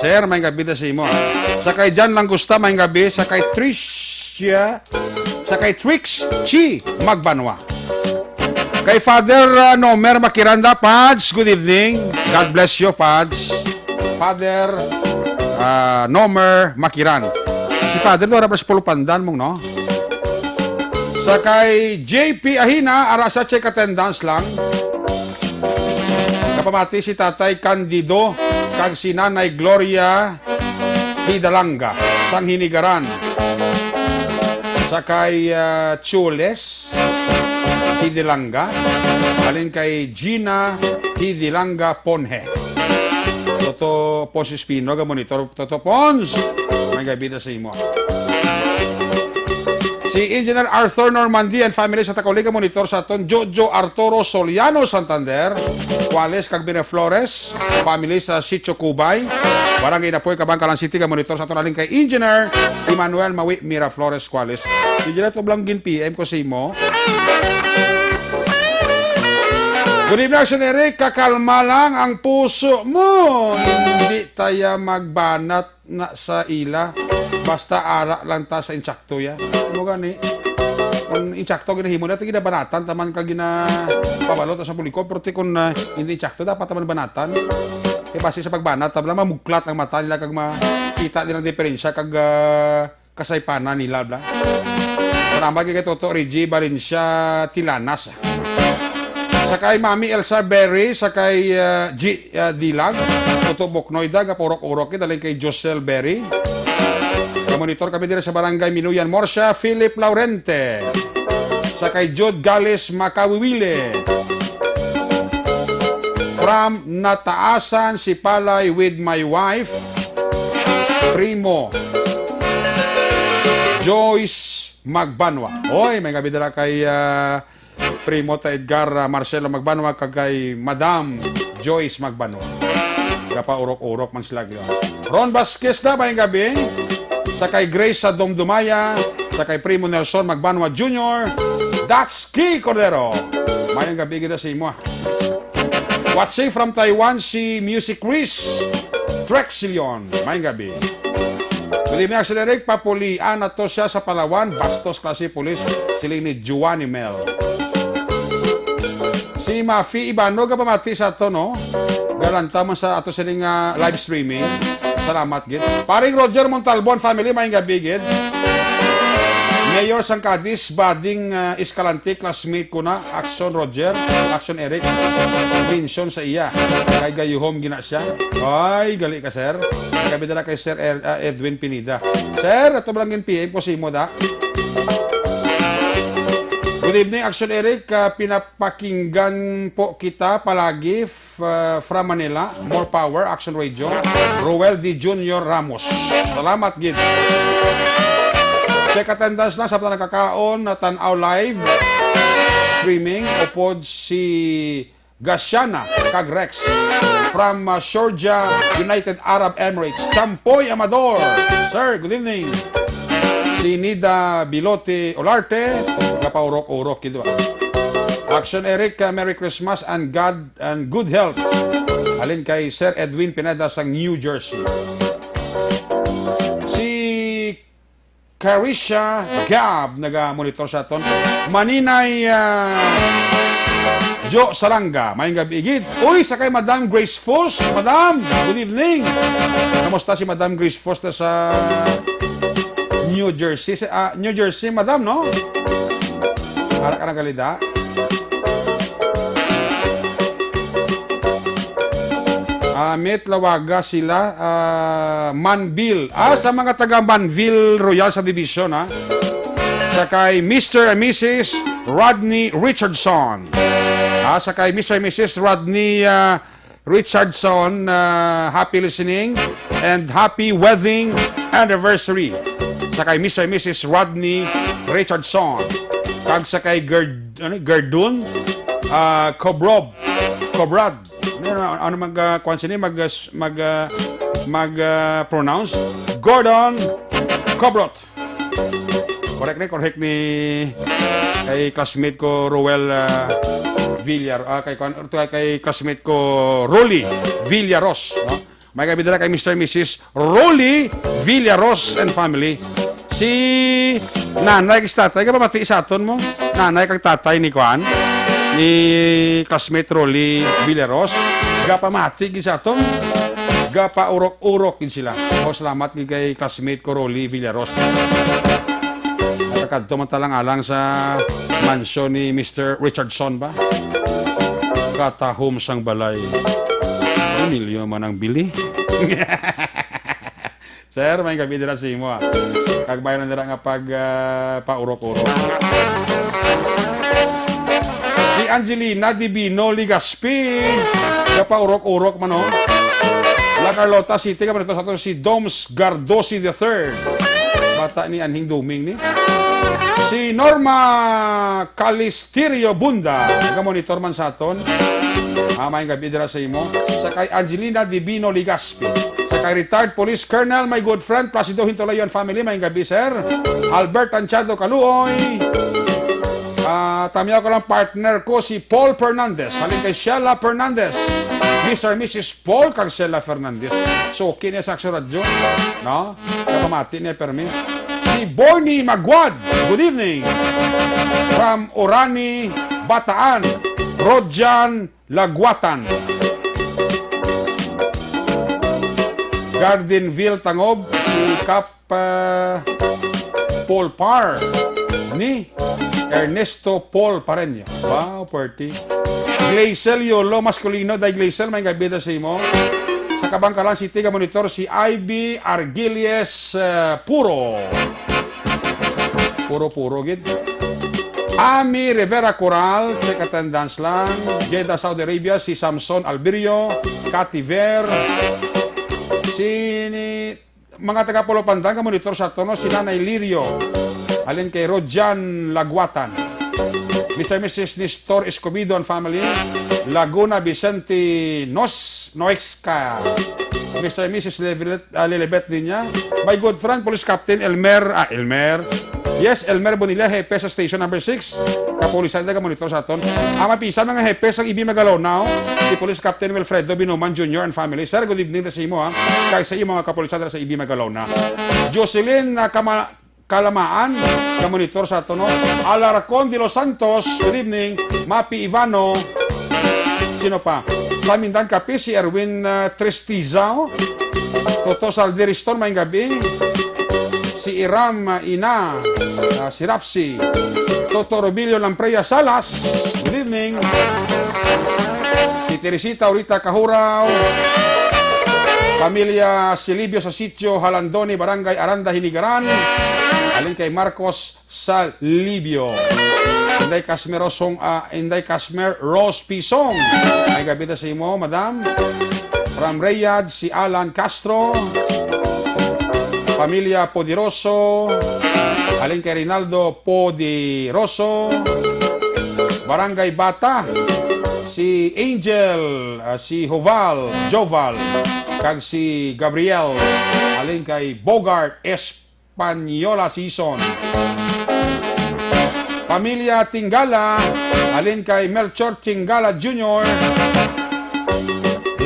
Sir, may gabi na sa imo, ah. Sa kay Jan Langusta, may gabi. Sa kay Tricia, sa kay Trix Chi Magbanwa. Kay Father, ah, Nomer Makiranda, Pads, good evening. God bless you, Pads. Father, ah, Nomer Makiran. Si Father, wala pa sa pulupandan mong, no? Sa kay J P Ahina, ara sa check attendance lang. Kapamati si Tatay Candido kag si Nanay Gloria Hidalanga sang Hinigaran. Sa kay, ah, Chules Hidilanga, halin kay Gina Hidilanga Ponhe. Toto Ponce Espino, ga monitor, Toto Pons. May gabi na sa imo. Si Engineer Arthur Normandy and family sa Tacauli, ga monitor sa aton. Jojo Arturo Soliano Santander, Cuales kag Miraflores, family sa Sitio Cubay, Barangay Napoy, Kabang, Kalan City, ga monitor sa aton, halin kay Engineer Emmanuel Mawi Miraflores Cuales. Engineer, to lang gin P M ko sa imo. Good evening, Action Eric. Kakalma lang ang puso mo. Hindi taya magbanat na sa ila. Basta ara lang ta sa insakto ya. Mo gani. Kung insakto ginahimo natin, ginabanatan taman ka gina pabalo ta sa publiko, pero ti kung, ah, hindi insakto, dapat taman banatan. Kaya base sa pagbanat, tabla mamuklat ang mata nila kag makita nilang diferensya kag, ah, kasaypanan nila, bla. Salamat kay Toto Reggie Valencia Tilanas. Sa kay Mami Elsa Berry, sa kay, ah, G, ah, Dilag, Toto Buknoy Dag, purok-urok, daling kay Josel Berry. Monitor kami diri sa Barangay Minuyan, Morsia, Philip Laurente. Sa kay Jude Galis Makawiwili. From Nataasan, Sipalay with my wife, Primo Joyce Magbanwa. Oy, may gabi dala kay, ah, Primo ta Edgar, ah, Marcelo Magbanwa, kag kay Madam Joyce Magbanwa. Gapaurok-urok man sila gyud. Ron Vasquez na, may gabi. Sa kay Grace sa Dumdumaya, sa kay Primo Nelson Magbanwa Junior, That's Key Cordero. Mayang gabi kita sa imo, ah. Watching from Taiwan, si Music Chris Trexilion. Mayang gabi. Good evening, Action Eric. Papulian na to siya sa Palawan. Bastos klase pulis. Siling ni Giovanni Mel. Si Mafi Ibano, gapamati sa ato, no? Galanta man sa ato siling, ah, live streaming. Salamat, gid. Paring Roger Montalbon family, may gabi, gid. Mayor sang Cadiz, Bading, ah, Escalante, classmate ko na. Action Roger, Action Eric. Mention sa iya. Kay gayuhom gina siya. Ay, gali ka, sir. Gabi dala kay Sir Er-, ah, Edwin Pineda. Sir, ato lang yung P M ko si mo, da. Good evening, Action Eric. Ah, pinapakinggan po kita palagi. F-, from Manila, more power, Action Radio, Roel D Junior Ramos. Salamat gid. Check attendance lang sa mga nakakaon na tan-aw live streaming. Upod si Gasiana kag Rex from, uh, Sharjah, United Arab Emirates. Champoy Amador, sir, good evening. Si Nida Bilote Olarte, gapaurok-urok gid ba? Action Eric, uh, Merry Christmas and God and good health. Halin kay Sir Edwin Pineda sa New Jersey. Si Carisha Gab naga-monitor sa aton. Maninay, ah, Jo Salanga, maayong gabi gid. Uy, sa kay Madam Grace Fos. Madam, good evening. Kamusta si Madam Grace Fos na sa New Jersey? Sa, ah, New Jersey, Madam, no? Ara ka nagalida. Amit, Lawaga sila, ah, Manville. Ah, sa mga taga Manville Royal Subdivision, ha? Sa kay Mister and Missus Rodney Richardson. Ah, sa kay Mister and Missus Rodney, ah, Richardson, ah, happy listening and happy wedding anniversary. Sa kay Mister and Missus Rodney Richardson. Kag sa kay Gerd-, ano, Gerdun, ah, Kobrob, Kobrad. Ano, ano mag, ah, kuwan sini? Mag, ah, s-, mag, ah, mag, ah, pronounce? Gordon Kobrot. Correct ni, correct ni kay classmate ko, Roel, ah, Villar, ah, kay, kwan-, kay classmate ko, Rolly Villaros, no? May gabi dala kay Mister and Missus Rolly Villaros and family. Si nanay kag si tatay, gapamati sa aton mo. Nanay kag tatay ni kwan, ni classmate Rolly Villaros. Gapamati gid sa aton. Gapaurok-urok gid sila. O, salamat gid kay classmate ko, Rolly Villaros. Nakakadto man talang alang sa mansyon ni Mister Richardson ba? Katahom sang balay. Milyo man ang bili. Sir, may gabi dira sa imo, ah. Kag may na dira nga pag, ah, paurok-urok. Si Angelina Divino Ligaspi, nga paurok-urok man, oh. La Carlota City, ka sa ato si Doms Gardosi the third. Bata ni Anhing Duming ni. Si Norma Calisterio Bunda, nga monitor man sa aton. Ah, may gabi dira sa imo. Sa kay Angelina Divino Ligaspi. Sa kay retired police colonel, my good friend, Placido Hintulayo and family, may gabi, sir. Albert Anchado Kaluoy. Ah, tamyaw ko lang, partner ko, si Paul Fernandez. Halin kay Sheila Fernandez. Mister and Missus Paul kag Sheila Fernandez. So, kini sa Aksyon Radyo, no? Kapamati niya, permi. Si Borny Magwad. Good evening. From Orani, Bataan. Rojan Laguatan. Gardenville, Tangob, si Kap, ah, Paul Par ni Ernesto Paul Pareño. Wow, party. Glacel Yolo Masculino, day Glacel, may gabi sa imo. Sa Kabangkalan City, ka monitor si Ivy Argiles, ah, Puro. Puro-puro gid. Ami Rivera Coral, check attendance lang. Jeddah, Saudi Arabia, si Samson Albirio, Cathy Ver, si ni-, mga taga Polo Pandan, ka monitor sa tono, si Nanay Lirio, halin kay Rojan Laguatan. Mister and Missus Nestor Escobedo and family, Laguna, Vicente Nos-, Noesca. Mister and Missus Lilibet, ah, Lilibet Niña. My good friend, Police Captain Elmer, ah, Elmer. Yes, Elmer Bonilla, hepe sa Station Number Six. Kapulisan, taga-monitor sa aton. Ang mapisan, mga hepe sa Ibi Magalona, oh. Si Police Captain Wilfredo Binuman Junior and family. Sir, good evening sa imo, ha. Kag sa imo, mga kapulisan, sa Ibi Magalona. Jocelyn, ah, Kama-, Kalamaan, ka monitor sa aton, no? Alarcon de los Santos, good evening. Mapi Ivano, sino pa? Samindan Capiz, si Erwin, ah, Tristizao. Toto Saldiriston, may gabi. Si Iram, ah, Ina, ah, si Rapsi. Toto Robilio Lampreya Salas, good evening. Si Teresita Orita Kahuraw. Pamilya Silibio sa Sitio Halandoni, Barangay Aranda, Hinigaran. Alin kay Marcos Salibio. Inday Casmer Rosong, ah, Inday Casmer Ros Pisong. May gabi ta sa imo, madam. From Riyadh, si Alan Castro. Pamilya Poderoso. Halin kay Rinaldo Podiroso, Barangay Bata, si Angel, ah, si Joval, Joval, kag si Gabriel. Halin kay Bogart Espanyola Season. Pamilya Tingala, halin kay Melchor Tingala Junior,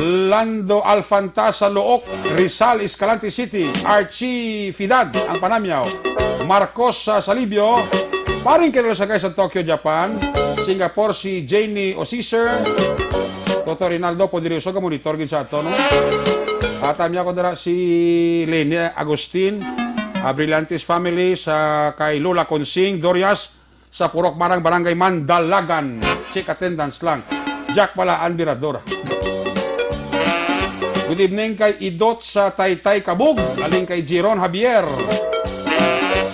Lando Alfantasa Look, Rizal, Escalante City, Archie Fidad, ang panamyaw, Marcos, ah, Salibio, paring kay Sagay sa Tokyo, Japan, Singapore, si Janie Osiser, Toto Rinaldo Poderoso, ga-monitor gid sa ato, no? At tamyaw ko dira si Lene Agustin, ah, Brillantes family, sa kay Lola Consing Dorias, sa Purok Marang, Barangay Mandalagan. Check attendance lang. Jack pala ang birador. Good evening kay Idot sa Taytay Kabug, halin kay Jiron Javier.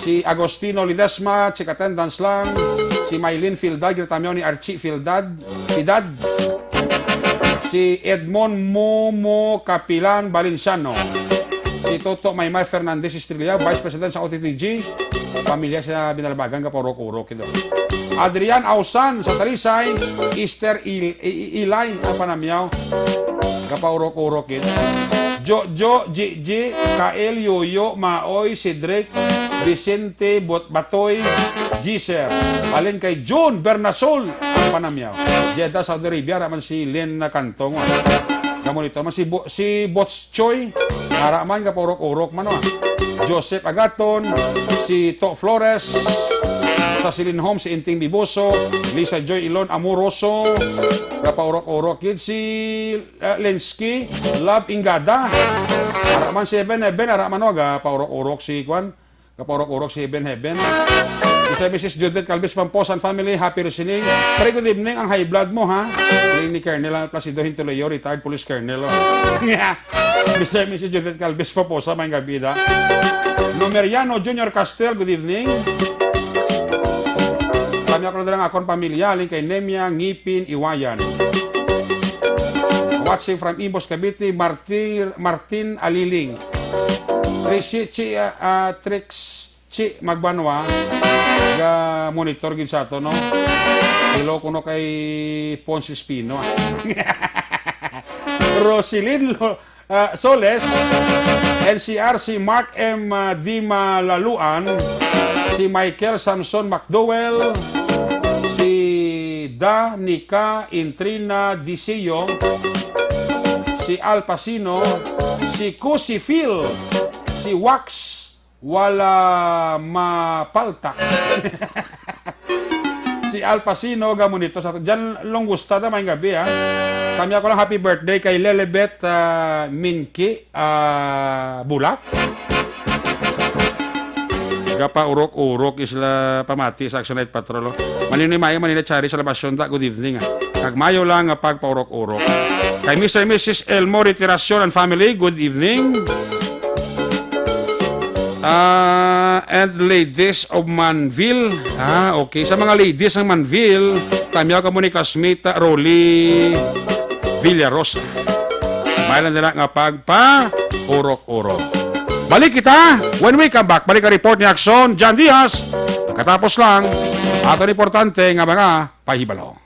Si Agostino Ledesma, check attendance lang. Si Mylene Fildad, ginatamyaw ni Archie Fildad. Fidad. Si Edmond Momo Kapilan Valenciano. Si Toto Maymay Fernandez Estrella, Vice President sa O T T G. Pamilya sa Binalbagan, gapaurok-urok ito. Adrian Ausan sa Talisay, Easter Il-, I-, I-, Ilay, ang panamyaw. Gapaurok-urok ito. Jojo, Gigi, Kael, Yoyo, Maoy, Cedric, Vicente, Bot-, Batoy, Giser. Halin kay June Bernasol, ang panamyaw. Jeddah, Saudi Arabia, naman si Lynn na Cantong. Gamonitor man si Bo-, si Bots Choi, ara man, gapaurok-urok man, oh. Joseph Agaton, si To Flores, sa Silin Home, si Inting Biboso, Lisa Joy Ilon Amoroso, gapaurok-urok gid si, eh, Lensky, Love Ingada. Ara man si Eben, Eben, ara man, oh, gapaurok-urok si, kwan, gapaurok-urok si Eben Heben. Mister and Missus Judith Calvis Pamposan family, happy listening. Pre, good evening. Ang high blood mo, ha? Ni, ni Colonel Placido Hintuloyo, retired police colonel, oh. Mister and Missus Judith Calvis Pamposa, may gabi da. Numeriano Junior Castel, good evening. Kami ako na lang akong pamilya, halin kay Nemia, Ngipin, Iwayan. Watching from Imbos, Cavite, Martir-, Martin Aliling. Rishi Chi, ah, ah, Trix Chi Magbanwa, ga monitor gid sa ato, no? Hello kuno kay Ponce Espino, ah. Rosilin Lo-, ah, Soles, N C R, si Mark M, ah, Dimalaluan, si Michael Samson McDowell, si Danica Intrina Disio, si Al Pacino, si Kusi Phil, si Wax, wala mapalta. Si Al Pacino, ga monitor sa ato. Jan Longgusta, ta, maayong gabi, ha. Kami ako lang, happy birthday kay Lelebet, ah, Minki, ah, Bulak. Gapaurok-urok sila pamati sa Action Night Patrol, oh. Maninoy Mayo, Manila Chari, Salvacion, ta, good evening, ah. Kag mayo lang nga pagpaurok-urok. Kay Mister and Missus Elmo Retiracion and family, good evening. Ah, and ladies of Manville. Ah, okay. Sa mga ladies ng Manville, kami ako mo ni classmate, ah, Rolly Villarosa. May lang nila nga pagpa-urok-urok. Balik kita when we come back. Balik ang report ni Action, John Diaz. Pagkatapos lang, aton importante nga mga pahibalo.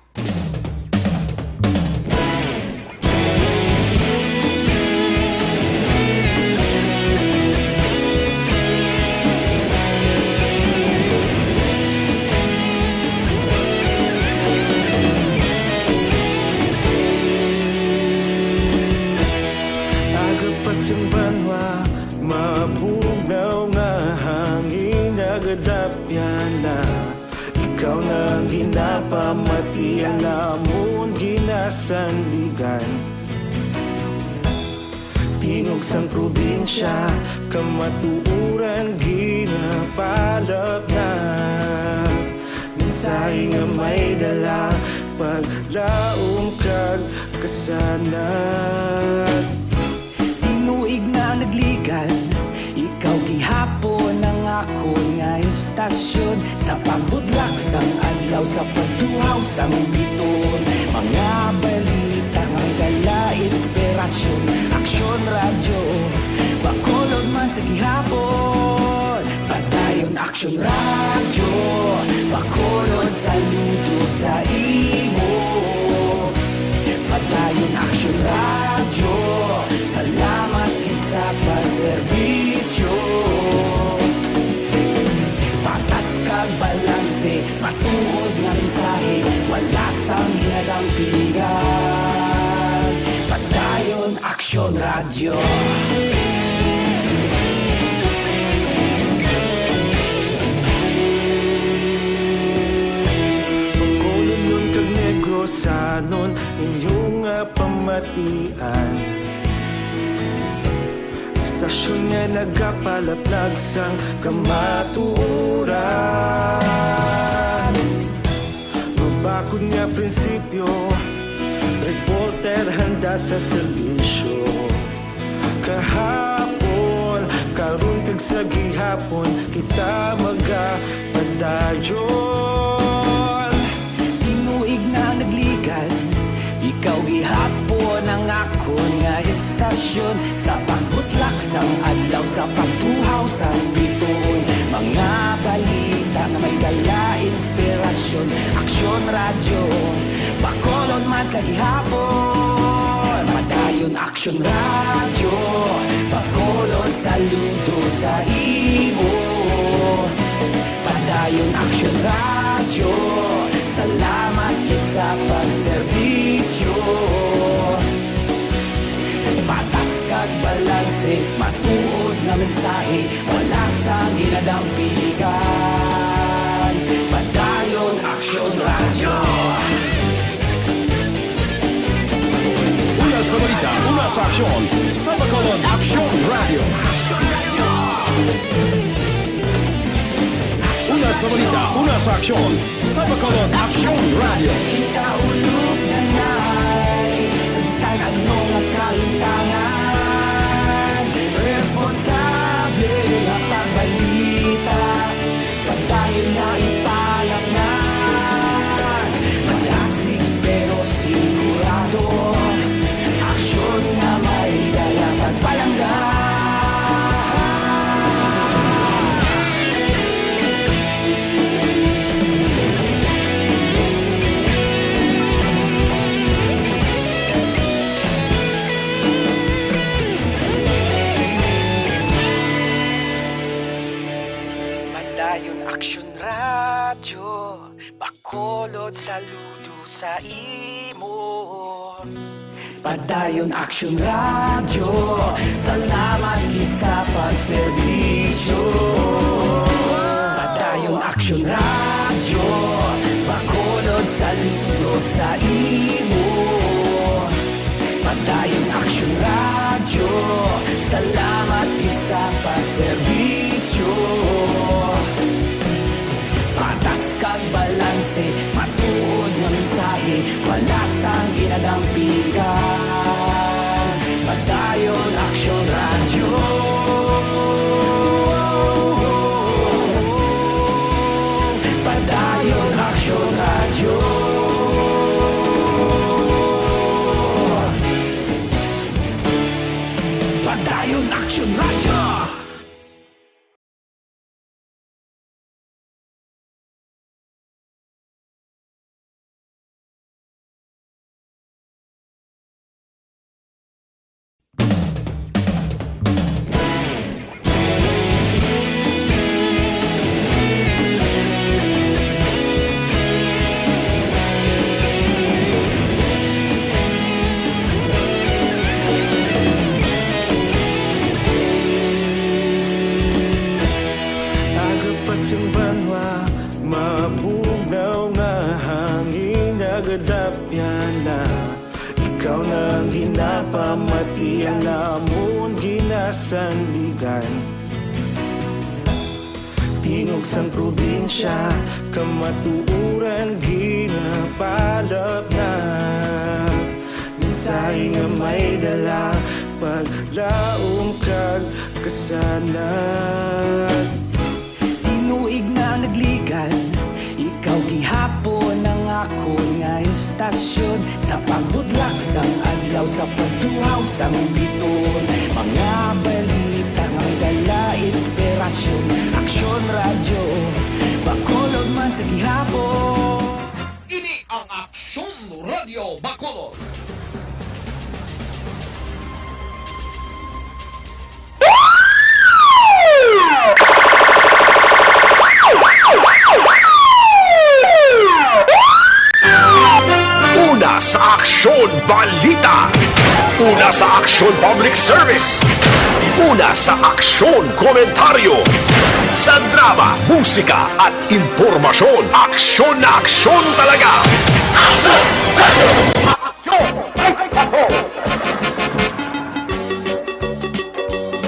Aga pa sa banwa, mabugnaw nga hangin, nagadapyan na. Ikaw na ang ginapamati, ang amon ginasandigan. Tingog sang probinsya, kamatuoran ginapalapnap. Mensahe nga may dala, paglaom kag kasanag. Tinuig na nagligan, ikaw gihapon ang akon nga istasyon. Sa pagbudlak sang adlaw, sa pagtuhaw sang biton, mga balita nga dala inspirasyon. Aksyon Radyo, Bacolod man sa gihapon. Padayon, Aksyon Radyo, Bacolod, saludo sa imo. Padayon Aksyon Radyo, salamat gid sa pagserbisyo. Patas kag balanse, matuod nga mensahe, wala sang ginadampingan. Padayon Aksyon Radyo. Bacolodnon kag Negrosanon, inyo nga pamatian. Estasyon nga nagapalaplag sang kamatuoran. Mabakod nga prinsipyo, reporter handa sa serbisyo. Kahapon, karon kag sa gihapon, kita magapadayon. Tinuig na nagligan, ikaw gihapon ang akon nga estasyon. Sa pagbutlak sang adlaw, sa pagtuhaw sang bituon, mga balita nga may dala inspirasyon. Aksyon Radyo, Bacolod man sa gihapon. Padayon Aksyon Radyo, Bacolod, saludo sa imo. Padayon Aksyon Radyo, salamat gid sa pagserbisyo. Patas kag balanse, matuod nga mensahe, wala sang ginadampingan. Padayon Aksyon Radyo. Una sa balita, una sa aksyon, sa Bacolod Aksyon Radyo. Una sa balita, una sa aksyon, sa Bacolod Aksyon Radyo. Kita ulog na ngay, sa bisan ano nga kalimtangan, responsable nga pagbalita, padayon nga ipalapngan. Madasig pero sigurado, aksyon nga may dala kag palangga. Padayon Aksyon Radyo, Bacolod, saludo sa imo. Padayon Aksyon Radyo, salamat gid sa pagserbisyo. Padayon Aksyon Radyo, Bacolod, saludo sa imo. Padayon Aksyon Radyo, salamat gid sa pagserbisyo. Patas kag balanse, matuod nga mensahe, wala sang ginadampingan. Padayon Aksyon Radyo. Padayon Aksyon Radyo. Padayon Aksyon Radyo. Aga pa sing banwa, mabugnaw nga hangin nagadapyan na. Ikaw na ang ginapamatian namon ginasandigan. Tingog sang probinsya, kamatuoran ginapalapnag. Mensahe nga may dala, paglaom kag kasanag. Tinuig na nagligan, ikaw gihapon ang akon nga estasyon. Sa pagbudlak sang adlaw, sa pagtuhaw sang biton, mga balita May dala inspirasyon, Aksyon Radyo Bacolod man sa gihapon. Ini ang Aksyon Radyo Bacolod. Una sa Aksyon Balita. Una sa Aksyon Public Service. Una sa Aksyon Komentaryo. Sa drama, musika at impormasyon, aksyon na aksyon talaga.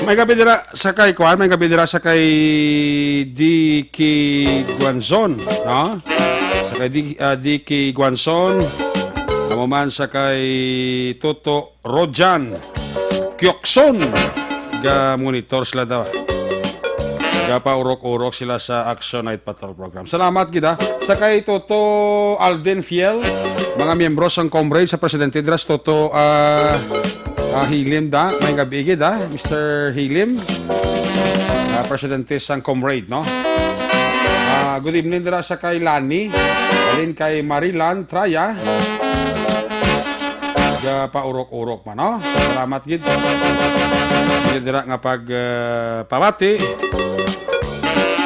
May gabi dira sa kay kuan, may gabi dira sa kay D K Guanzon, no? Sa kay D-, ah, D K Guanzon, amo man sa kay Toto Rojan Kyokson, ga monitor sila daw. Gapaurok-urok sila sa Action Night Patrol Program. Salamat gid, ah. Sa kay Toto Alden Fiel, mga miyembro sang Comrade sa Presidente Dras, Toto, ah, ah, Hilim da. May gabi gid, ah, Mister Hilim. Ah, Presidente sang Comrade, no? Ah, good evening dira sa kay Lani. Alin kay Marilan Traya. Gapaurok-urok man, no? Salamat gid. Sige dira nga pag, ah, pamati.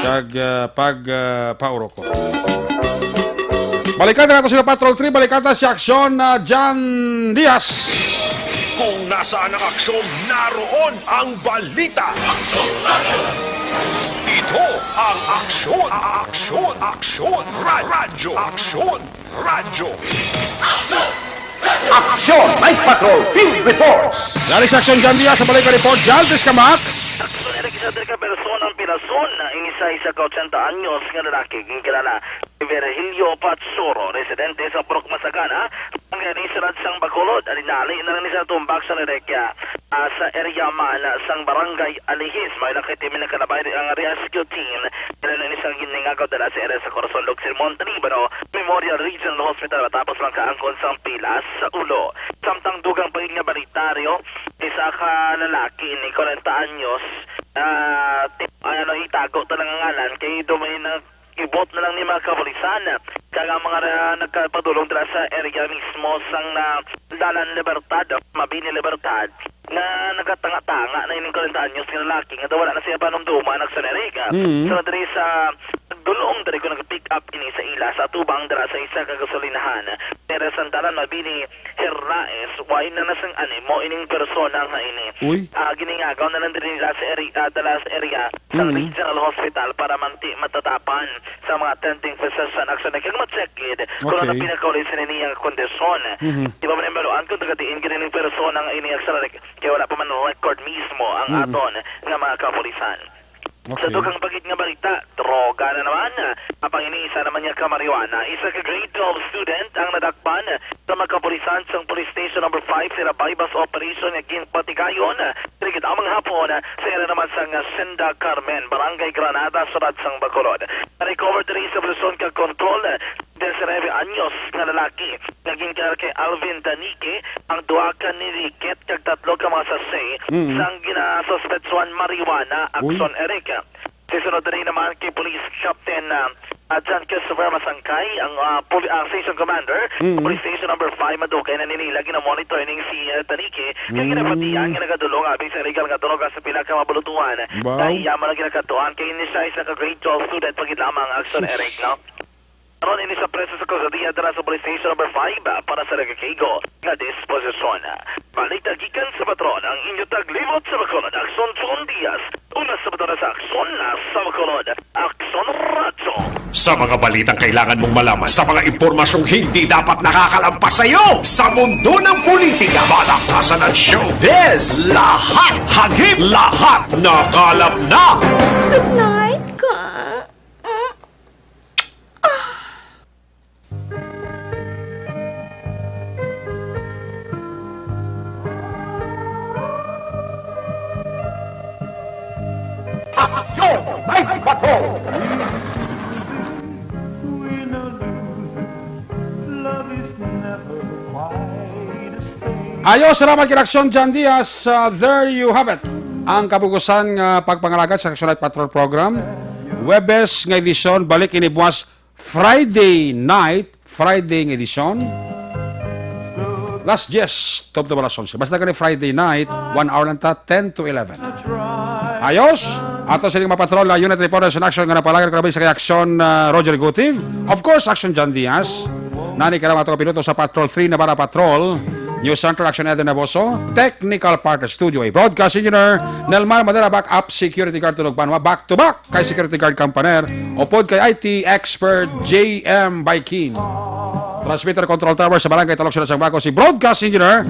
Kag, ah, pag, ah, paurok ko. Balikan nato sila Patrol three, balikan ta si Aksyon, ah, Jan Diaz. Kung nasaan ang aksyon, naroon ang balita. Ito ang Aksyon, Aksyon, Aksyon, Ra-, Radyo, Aksyon, Radyo. Action! Night Patrol Field Reports! Dari sa Aksyon Jan Diaz sa balay ka report, Jan, please come back. Aksyon, Eric, isa ka personang pinason na inisay sa ka otsenta anyos nga lalaki, ginkilala si Virgilio Patsoro, residente sa Purok Masagana, Barangay Risalad sang Bacolod. Alinali na lang ni sa tumbak sa Nerekia, ah, sa area man sang Barangay Alihis. May nakit mi nakalabay ang rescue team. Kailan ni sa giningagaw dala sa area sa Corazon, Lugsin, Monte Libano Memorial Regional Hospital matapos lang kaangkon sang pilas sa ulo. Samtang dugang pa gid nga balitaryo, isa ka lalaki ni kwarenta anyos, ah, tip-, ano, itago ta lang ang ngalan kay dumay na ibot na lang ni mga kapulisan. Kag ang mga ra-, nagkapadulong dira sa area mismo sang na dalan Libertad, Mabini Libertad, nga nagatanga-tanga na ining kwarenta anyos nga lalaki nga daw wala na siya panumduman, nagsaneriga. Mm. So, diri sa dulong, diri ko nag-pick up ini sa ila sa atubang dira sa isa ka gasolinahan. Pero sa dalan Mabini, Herraez, way na nasang animo ining persona nga ini. Uy. Ah, giningagaw na lang diri nila sa area, ah, dala sa area sa Mm. Regional Hospital para manti matatapan sa mga attending physician. Actually, kag ma-check gid kung ano Okay. pinakauli sa niyang kondisyon. Mhm. Di pa man mahibaluan kung taga diin gid ining persona nga ini, actually, kay wala pa man record mismo ang Mm. aton nga mga kapulisan. Sa Okay. dugang pa gid nga balita, droga na naman. Apang ini isa naman niya ka marijuana. Isa ka grade twelve student ang nadakpan sa mga kapulisan sang Police Station Number Five sa ila buy-bust operation nga ginpatigayon diri gid amang hapon sa area naman sang Senda Carmen, Barangay Granada, Siyudad sang Bacolod. Na-recover diri sa posisyon kag kontrol, diecinuebe anyos nga lalaki nga ginkilala kay Alvin Danique ang duha ka nilikit kag tatlo ka mga sachet Mm. sang ginasuspetsuhan marijuana, Uy. Akson Eric. Sisunod diri naman kay Police Captain, ah, ah, John Christopher Masangkay, ang, ah, poli-, ang Station Commander, Mm. Police Station Number Five, madugay na ni nila ginamonitor ning si, ah, Danique, kag Mm. ginapatihan nga nagadulong abi sa illegal nga droga sa pila ka mga bulutuhan. Wow. Kay iya man ang ginakatuan kay ini siya isa ka grade twelve student pa gid lamang, Akson Sus. Eric, no? Karon ini sa preso sa kustodiya dira sa Police Station Number Five, ah, para sa nagakaigo nga disposisyon. Balita gikan sa patrol, ang inyo taglibot sa Bacolod, Akson John Diaz. Una sa patrol sa Akson, ah, sa Bacolod, Akson Radyo. Sa mga balitang kailangan mong malaman, sa mga impormasyong hindi dapat nakakalampas sa iyo, sa mundo ng politika, balaktasan at showbiz, lahat hagip, lahat nakalap na. Good night, ka. Aksyon! May bato! Ayo, salamat kay Aksyon John Diaz. Uh, there you have it. Ang kabugusan nga pagpangalagad sa Action Night Patrol Program, Webes nga edisyon, balik ini buwas Friday night, Friday nga edisyon. Las diyes, tubtob alas onse. Basta gani Friday night, one hour lang ta, ten to eleven. Ayos! Ato sining mapatrol na Unit Reporters in Action nga napalagan ko sa kay Action, ah, Roger Guti. Of course, Action John Diaz. Nani ka lang mga piloto sa Patrol three Navarra Patrol. News Center, Action Eden Naboso. Technical part of Studio A. Broadcast Engineer, Nelmar Madera, backup security guard, Tunog Banwa. Back to back kay security guard Kampaner. Upod kay I T expert J M Baikin. Transmitter control tower sa Barangay Talok, Sila sang Bago, si Broadcast Engineer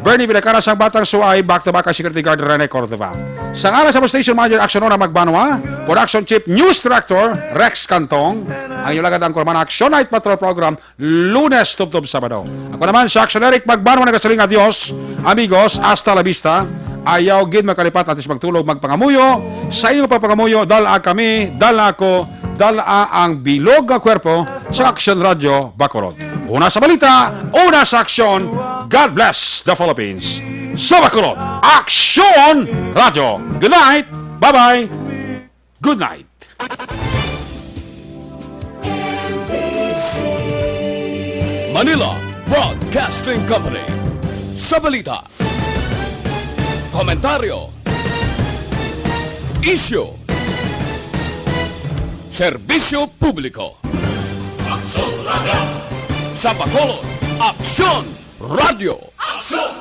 Bernie Villacara, sang Batang Suay, back to back kay security guard Rene Cordova. Sang alas sa station manager, Action Nora Magbanwa, production chief, news director Rex Cantong, ang inyong lagad ang kurman Action Night Patrol Program, Lunes tubtob Sabado. Ako naman sa Action Eric Magbanwa nagasiling, adios, amigos, hasta la vista. Ayaw gid makalipat atis magtulog, magpangamuyo. Sa inyong pagpangamuyo, dala kami, dala ako, dala ang bilog nga kwerpo sa Action Radio Bacolod. Una sa balita, una sa aksyon. God bless the Philippines. Sa Bacolod, Action Radio. Good night. Bye-bye. Good night. Manila Broadcasting Company. Sa balita, komentaryo, isyu, serbisyo publiko. Aksyon Radio. Sa Bacolod, Aksyon Radio. Aksyon